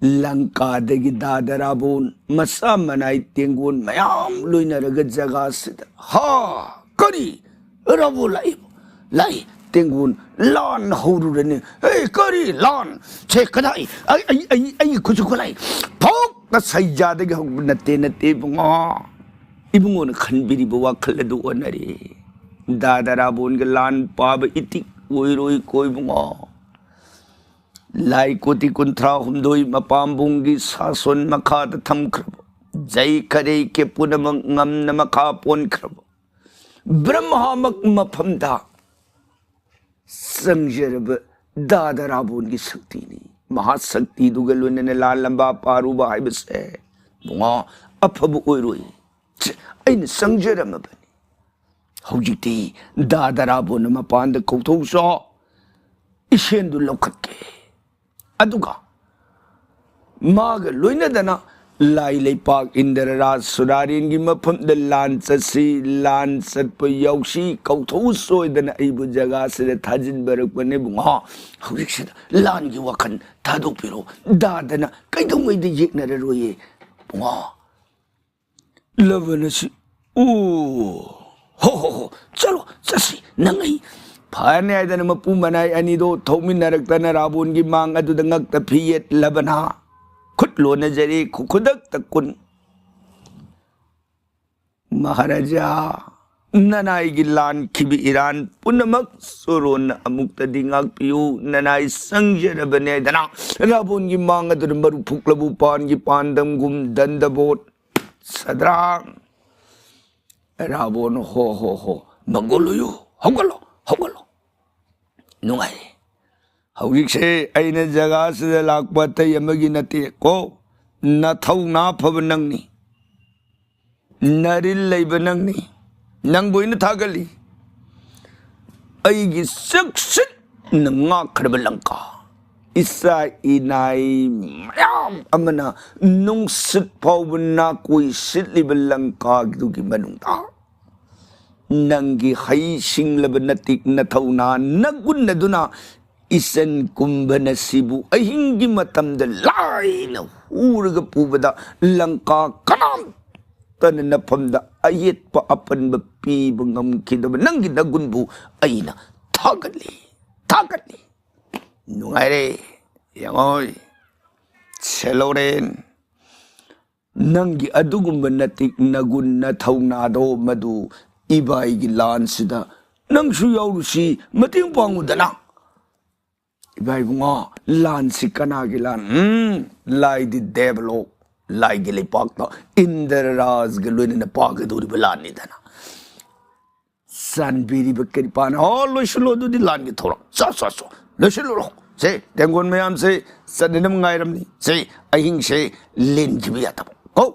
ꯂꯪꯀꯥꯗꯒꯤ ꯗꯥꯗꯥ ꯔꯥꯕꯣꯟ ꯃꯆꯥ ꯃꯅꯥꯏ ꯇꯦꯡꯒꯣꯟ ꯃꯌꯥꯝ ꯂꯣꯏꯅꯔꯒ ꯖꯒꯥꯁꯤꯗ, ꯍꯥ, ꯀꯔꯤ? ꯔꯥꯕꯣꯟ ꯂꯥꯛꯏꯕꯣ? ꯂꯥꯛꯏ꯫ ꯇꯦꯡꯒꯣꯟ ꯂꯥꯟ ꯍꯧꯔꯨꯔꯅꯤ꯫ "ꯍꯦ, ꯀꯔꯤ ꯂꯥꯟ? ꯁꯦ, ꯀꯗꯥꯏ? ꯑꯩ, ꯑꯩ, ꯑꯩ, ꯑꯩꯒꯤ ꯈꯨꯠꯁꯨ ꯈꯨꯠꯂꯥꯏ ꯐꯥꯎ ꯁꯩꯖꯥꯗꯒꯤ ꯍꯧꯕ ꯅꯠꯇꯦ, ꯅꯠꯇꯦ, ꯏꯕꯨꯡꯉꯣ꯫ ꯏꯕꯨꯡꯉꯣꯅ ꯈꯟꯕꯤꯔꯤꯕ ꯋꯥꯈꯜ ꯑꯗꯨ ꯑꯣꯟꯅꯔꯦ꯫ ꯗꯥꯗꯥ ꯔꯥꯕꯣꯟꯒ ꯂꯥꯟ ꯄꯥꯕ ꯏꯇꯤꯛ ꯑꯣꯏꯔꯣꯏꯀꯣ, ꯏꯕꯨꯡꯉꯣ꯫ ꯂꯥꯏ ꯀꯣꯇꯤ ꯀꯨꯟꯊ꯭ꯔꯥ ꯍꯨꯝꯗꯣꯏ ꯃꯄꯥꯝꯕꯣꯝꯒꯤ ꯁꯥꯁꯣꯟ ꯃꯈꯥꯗ ꯊꯝꯈ꯭ꯔꯕ, ꯖꯩ ꯈꯔꯩ ꯀꯦ ꯄꯨꯝꯅꯃꯛ ꯉꯝꯅ ꯃꯈꯥ ꯄꯣꯟꯈ꯭ꯔꯕ, ꯕ꯭ꯔꯍ꯭ꯃꯥꯃꯛ ꯃꯐꯝꯗ ꯆꯪꯖꯔꯕ ꯗꯥꯗꯥ ꯔꯥꯕꯣꯟꯒꯤ ꯁꯛꯇꯤꯅꯤ꯫ ꯃꯍꯥꯁꯛꯇꯤꯗꯨꯒ ꯂꯣꯏꯅꯅ ꯂꯥꯜꯂꯝꯕ ꯄꯥꯔꯨꯕ ꯍꯥꯏꯕꯁꯦ, ꯏꯕꯨꯡꯉꯣ, ꯑꯐꯕ ꯑꯣꯏꯔꯣꯏ꯫ ꯁꯦ, ꯑꯩꯅ ꯆꯪꯖꯔꯝꯃꯕꯅꯤ꯫ ꯍꯧꯖꯤꯛꯇꯤ ꯗꯥꯗꯥ ꯔꯥꯕꯣꯟꯅ ꯃꯄꯥꯟꯗ ꯀꯧꯊꯣꯛꯆꯣ, ꯏꯁꯦꯟꯗꯨ ꯂꯧꯈꯠꯀꯦ꯫ ꯑꯗꯨꯒ ꯃꯥꯒ ꯂꯣꯏꯅꯗꯅ ꯂꯥꯏ ꯂꯩꯄꯥꯛ ꯏꯟꯗ꯭ꯔ ꯔꯥꯖ ꯁꯨꯔꯥꯔꯦꯟꯒꯤ ꯃꯐꯝꯗ ꯂꯥꯟ ꯆꯠꯁꯤ, ꯂꯥꯟ ꯆꯠꯄ ꯌꯥꯎꯁꯤ, ꯀꯧꯊꯣꯛꯎ ꯁꯣꯏꯗꯅ ꯑꯩꯕꯨ ꯖꯒꯥꯁꯤꯗ ꯊꯥꯖꯤꯟꯕꯤꯔꯛꯄꯅꯦ, ꯏꯕꯨꯡꯉꯣ꯫ ꯍꯧꯖꯤꯛꯁꯤꯗ ꯂꯥꯟꯒꯤ ꯋꯥꯈꯜ ꯊꯥꯗꯣꯛꯄꯤꯔꯣ꯫ ꯗꯥꯗꯥꯅ ꯀꯩꯗꯧꯉꯩꯗ ꯌꯦꯛꯅꯔꯔꯣꯏꯌꯦ, ꯏꯕꯨꯡꯉꯣ꯫ ꯂꯕꯅ ꯁꯤ, "ꯑꯣ, ꯍꯣ, ꯍꯣ, ꯍꯣ, ꯆꯠꯂꯣ, ꯆꯠꯁꯤ, ꯅꯪ ꯑꯩ ꯐꯔꯅꯤ" ꯍꯥꯏꯗꯅ ꯃꯄꯨ ꯃꯅꯥꯏ ꯑꯅꯤꯗꯣ ꯊꯧꯃꯤꯟꯅꯔꯛꯇꯅ ꯔꯥꯕꯣꯟꯒꯤ ꯃꯥꯡ ꯑꯗꯨꯗ ꯉꯛꯇ ꯐꯤ ꯌꯦꯠꯂꯕꯅ ꯈꯨꯠ ꯂꯣꯟꯅꯖꯔꯦ, ꯈꯨ-, ꯈꯨꯗꯛꯇ ꯀꯨꯟ꯫ "ꯃꯍꯥꯔꯥꯖꯥ, ꯅꯅꯥꯏꯒꯤ ꯂꯥꯟꯈꯤꯕ ꯏꯔꯥꯟ ꯄꯨꯝꯅꯃꯛ ꯆꯣꯔꯣꯟꯅ ꯑꯃꯨꯛꯇꯗꯤ ꯉꯥꯛꯄꯤꯌꯨ, ꯅꯅꯥꯏ ꯆꯪꯖꯔꯕꯅꯦ" ꯍꯥꯏꯗꯅ ꯔꯥꯕꯣꯟꯒꯤ ꯃꯥꯡ ꯑꯗꯨꯗ ꯃꯔꯨ ꯐꯨꯛꯂꯕꯨ ꯄꯥꯟꯒꯤ ꯄꯥꯟꯗꯝꯒꯨꯝ ꯗꯟꯗꯕꯣꯠ ꯁꯗ꯭ꯔꯥꯡ꯫ ꯔꯥꯕꯣꯟ, "ꯍꯣ, ꯍꯣ, ꯍꯣ, ꯃꯪꯒꯣꯜ ꯑꯣꯏꯌꯨ, ꯍꯧꯒꯠꯂꯣ, ꯍꯧꯒꯠꯂꯣ꯫ ꯅꯨꯡꯉꯥꯏ꯫ ꯍꯧꯖꯤꯛꯁꯦ ꯑꯩꯅ ꯖꯒꯥꯁꯤꯗ ꯂꯥꯛꯄ ꯑꯇꯩ ꯑꯃꯒꯤ ꯅꯠꯇꯦ ꯀꯣ, ꯅꯊꯧꯅꯥ ꯐꯕ ꯅꯪꯅꯤ, ꯅꯔꯤꯜ ꯂꯩꯕ ꯅꯪꯅꯤ, ꯅꯪꯕꯨ ꯑꯩꯅ ꯊꯥꯒꯠꯂꯤ꯫ ꯑꯩꯒꯤ ꯆꯦꯛꯁꯤꯟꯅ ꯉꯥꯛꯈ꯭ꯔꯕ ꯂꯪꯀꯥ, ꯏꯆꯥ ꯏꯅꯥꯏ ꯃꯌꯥꯝ ꯑꯃꯅ ꯅꯨꯡꯁꯤꯠ ꯐꯥꯎꯕ ꯅꯥꯀꯣꯏ ꯁꯤꯠꯂꯤꯕ ꯂꯪꯀꯥꯗꯨꯒꯤ ꯃꯅꯨꯡꯗ ꯅꯪꯒꯤ ꯍꯩ ꯁꯤꯡꯂꯕ ꯅꯇꯤꯛ ꯅꯊꯧꯅꯥ ꯅꯒꯨꯟ ꯑꯗꯨꯅ ꯏꯆꯟ ꯀꯨꯝꯕꯅ ꯁꯤꯕꯨ ꯑꯍꯤꯡꯒꯤ ꯃꯇꯝꯗ ꯂꯥꯏꯅ ꯍꯨꯔꯒ ꯄꯨꯕꯗ ꯂꯪꯀꯥ ꯀꯅꯥꯝꯇꯅ ꯅꯐꯝꯗ ꯑꯌꯦꯠꯄ ꯑꯄꯟꯕ ꯄꯤꯕ ꯉꯝꯈꯤꯗꯕ ꯅꯪꯒꯤ ꯅꯒꯨꯟꯕꯨ ꯑꯩꯅ ꯊꯥꯒꯠꯂꯤ, ꯊꯥꯒꯠꯂꯤ꯫ ꯅꯨꯡꯉꯥꯏꯔꯦ꯫ ꯌꯦꯡꯉꯣꯏ, ꯁꯦꯂꯣꯔꯦꯟ, ꯅꯪꯒꯤ ꯑꯗꯨꯒꯨꯝꯕ ꯅꯇꯤꯛ ꯅꯒꯨꯟ ꯅꯊꯧꯅꯥꯗꯣ ꯃꯗꯨ ꯏꯕꯥꯏꯒꯤ ꯂꯥꯟꯁꯤꯗ ꯅꯪꯁꯨ ꯌꯥꯎꯔꯨꯁꯤ, ꯃꯇꯦꯡ ꯄꯥꯡꯉꯨꯗꯅ꯫ ꯏꯕꯥꯏ ꯏꯕꯨꯡꯉꯣ, ꯂꯥꯟꯁꯤ ꯀꯅꯥꯒꯤ ꯂꯥꯟ? ꯎꯝ, ꯂꯥꯏꯗꯤ ꯗꯦꯕꯂꯣꯛ, ꯂꯥꯏꯒꯤ ꯂꯩꯄꯥꯛꯇ ꯏꯟꯗ꯭ꯔ ꯔꯥꯖꯒ ꯂꯣꯏꯅꯅ ꯄꯥꯒꯗꯧꯔꯤꯕ ꯂꯥꯟꯅꯤꯗꯅ꯫ ꯆꯥꯟꯕꯤꯔꯤꯕ ꯀ꯭ꯔꯤꯄꯥꯅ, "ꯑꯣ, ꯂꯣꯏꯁꯤꯜꯂꯣ, ꯑꯗꯨꯗꯤ ꯂꯥꯟꯒꯤ ꯊꯧꯔꯝ꯫ ꯆꯣ, ꯆꯣ, ꯆꯣ, ꯂꯣꯏꯁꯤꯜꯂꯨꯔꯣ꯫ ꯁꯦ, ꯇꯦꯡꯒꯣꯟ ꯃꯌꯥꯝꯁꯦ ꯆꯠꯅꯅꯕ ꯉꯥꯏꯔꯝꯅꯤ꯫ ꯁꯦ, ꯑꯍꯤꯡꯁꯦ ꯂꯦꯟꯈꯤꯕ ꯌꯥꯗꯕ꯫ ꯀꯣ,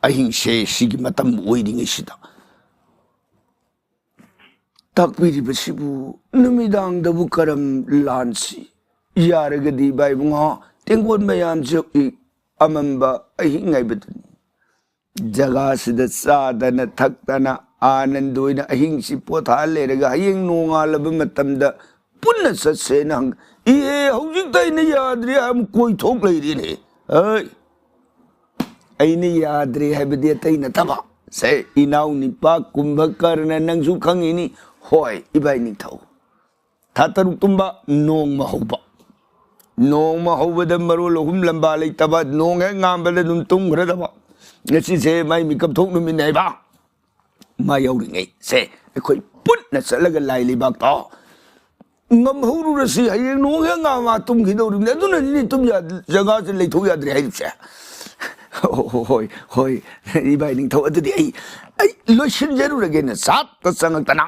ꯑꯍꯤꯡꯁꯦ ꯁꯤꯒꯤ ꯃꯇꯝ ꯑꯣꯏꯔꯤꯉꯩꯁꯤꯗ ꯇꯥꯛꯄꯤꯔꯤꯕꯁꯤꯕꯨ ꯅꯨꯃꯤꯗꯥꯡꯗꯕꯨ ꯀꯔꯝ ꯂꯥꯟꯁꯤ? ꯌꯥꯔꯒꯗꯤ ꯏꯕꯥꯏ ꯏꯕꯨꯡꯉꯣ, ꯇꯦꯡꯒꯣꯟ ꯃꯌꯥꯝꯁꯦ ꯑꯃꯝꯕ ꯑꯍꯤꯡ ꯍꯥꯏꯕꯗꯨꯅꯤ꯫ ꯖꯒꯥꯁꯤꯗ ꯆꯥꯗꯅ ꯊꯛꯇꯅ ꯑꯥꯅꯟꯗ ꯑꯣꯏꯅ ꯑꯍꯤꯡꯁꯤ ꯄꯣꯊꯥ ꯂꯩꯔꯒ ꯍꯌꯦꯡ ꯅꯣꯡꯉꯥꯜꯂꯕ ꯃꯇꯝꯗ ꯄꯨꯟꯅ ꯆꯠꯁꯦꯅ ꯍꯪ-, ꯏꯍꯦ, ꯍꯧꯖꯤꯛꯇ ꯑꯩꯅ ꯌꯥꯗ꯭ꯔꯦ ꯍꯥꯏꯕ ꯀꯣꯏꯊꯣꯛ ꯂꯩꯔꯦꯅꯦ꯫ ꯍꯩ, ꯑꯩꯅ ꯌꯥꯗ꯭ꯔꯦ ꯍꯥꯏꯕꯗꯤ ꯑꯇꯩ ꯅꯠꯇꯕ꯫ ꯁꯦ, ꯏꯅꯥꯎ ꯅꯤꯄꯥ ꯀꯨꯝꯚꯀꯔꯅ, ꯅꯪꯁꯨ ꯈꯪꯉꯤꯅꯤ꯫ ꯍꯣꯏ, ꯏꯕꯥꯏ ꯅꯤꯡꯊꯧ꯫ ꯊꯥ ꯇꯔꯨꯛ ꯇꯨꯝꯕ, ꯅꯣꯡꯃ ꯍꯧꯕ꯫ ꯅꯣꯡꯃ ꯍꯧꯕꯗ ꯃꯔꯣꯜ ꯑꯍꯨꯝ ꯂꯝꯕꯥ ꯂꯩꯇꯕ, ꯅꯣꯡ ꯍꯦꯛ ꯉꯥꯟꯕꯗ ꯑꯗꯨꯝ ꯇꯨꯝꯈ꯭ꯔꯗꯕ꯫ ꯉꯁꯤꯁꯦ ꯃꯥꯏ ꯃꯤꯀꯞ ꯊꯣꯛ ꯅꯨꯃꯤꯠꯅꯦꯕ꯫ ꯃꯥ ꯌꯧꯔꯤꯉꯩ ꯁꯦ ꯑꯩꯈꯣꯏ ꯄꯨꯟꯅ ꯆꯠꯂꯒ ꯂꯥꯏ ꯂꯩꯕꯥꯛꯇꯣ ꯉꯝꯍꯧꯔꯨꯔꯁꯤ꯫ ꯍꯌꯦꯡ ꯅꯣꯡ ꯍꯦꯛ ꯉꯥꯟ ꯃꯥ ꯇꯨꯝꯈꯤꯗꯧꯔꯤꯕꯅꯤ꯫ ꯑꯗꯨꯅꯅꯤꯅꯦ ꯇꯨꯝ ꯌꯥ-, ꯖꯒꯥꯁꯦ ꯂꯩꯊꯣꯛ ꯌꯥꯗ꯭ꯔꯦ ꯍꯥꯏꯔꯤꯕꯁꯦ꯫ ꯍꯣꯏ, ꯍꯣꯏ, ꯏꯕꯥꯏ ꯅꯤꯡꯊꯧ, ꯑꯗꯨꯗꯤ ꯑꯩ, ꯑꯩ ꯂꯣꯏꯁꯤꯟꯖꯔꯨꯔꯒꯦꯅ ꯆꯥꯠꯇ ꯆꯪꯉꯛꯇꯅ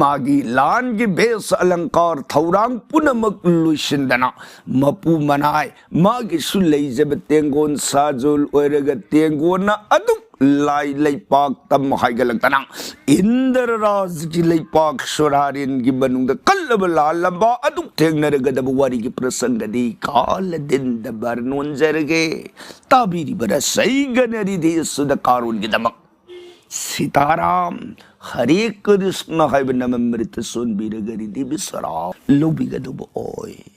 ꯃꯥꯒꯤ ꯂꯥꯟꯒꯤ ꯚꯦꯁ ꯑꯂꯪꯀꯥꯔ ꯊꯧꯔꯥꯡ ꯄꯨꯝꯅꯃꯛ ꯂꯣꯏꯁꯤꯟꯗꯅ ꯃꯄꯨ ꯃꯅꯥꯏ ꯃꯥꯒꯤꯁꯨ ꯂꯩꯖꯕ ꯇꯦꯡꯒꯣꯟ ꯁꯥꯖꯣꯜ ꯑꯣꯏꯔꯒ ꯇꯦꯡꯒꯣꯟꯅ ꯑꯗꯨꯝ ꯂꯥꯏ ꯂꯩꯄꯥꯛ ꯇꯝ ꯍꯥꯏꯒꯠꯂꯛꯇꯅ ꯏꯟꯗ꯭ꯔ ꯔꯥꯖꯒꯤ ꯂꯩꯄꯥꯛ ꯁꯣꯔꯥꯔꯦꯟꯒꯤ ꯃꯅꯨꯡꯗ ꯀꯜꯂꯕ ꯂꯥꯜꯂꯝꯕ ꯑꯗꯨ ꯊꯦꯡꯅꯔꯒꯗꯕ ꯋꯥꯔꯤꯒꯤ ꯄ꯭ꯔꯁꯪꯒꯗꯤ ꯀꯥꯂꯗꯤꯟꯗ ꯕꯔꯅꯣꯟꯖꯔꯒꯦ꯫ ꯇꯥꯕꯤꯔꯤꯕ ꯔꯁꯩꯒꯅꯔꯤꯗꯤ ꯑꯁꯨꯗ ꯀꯥꯔꯣꯟꯒꯤꯗꯃꯛ ꯁꯤꯇꯥꯔꯥꯝ, ꯍꯔꯦ ꯀ꯭ꯔꯤꯁꯅ ꯍꯥꯏꯕ ꯅꯃꯃ꯭ꯔꯤꯇ ꯁꯣꯟꯕꯤꯔꯒ ꯔꯤꯗꯤ ꯕꯤꯁꯔꯥ ꯂꯧꯕꯤꯒꯗꯧꯕ ꯑꯣꯏ꯫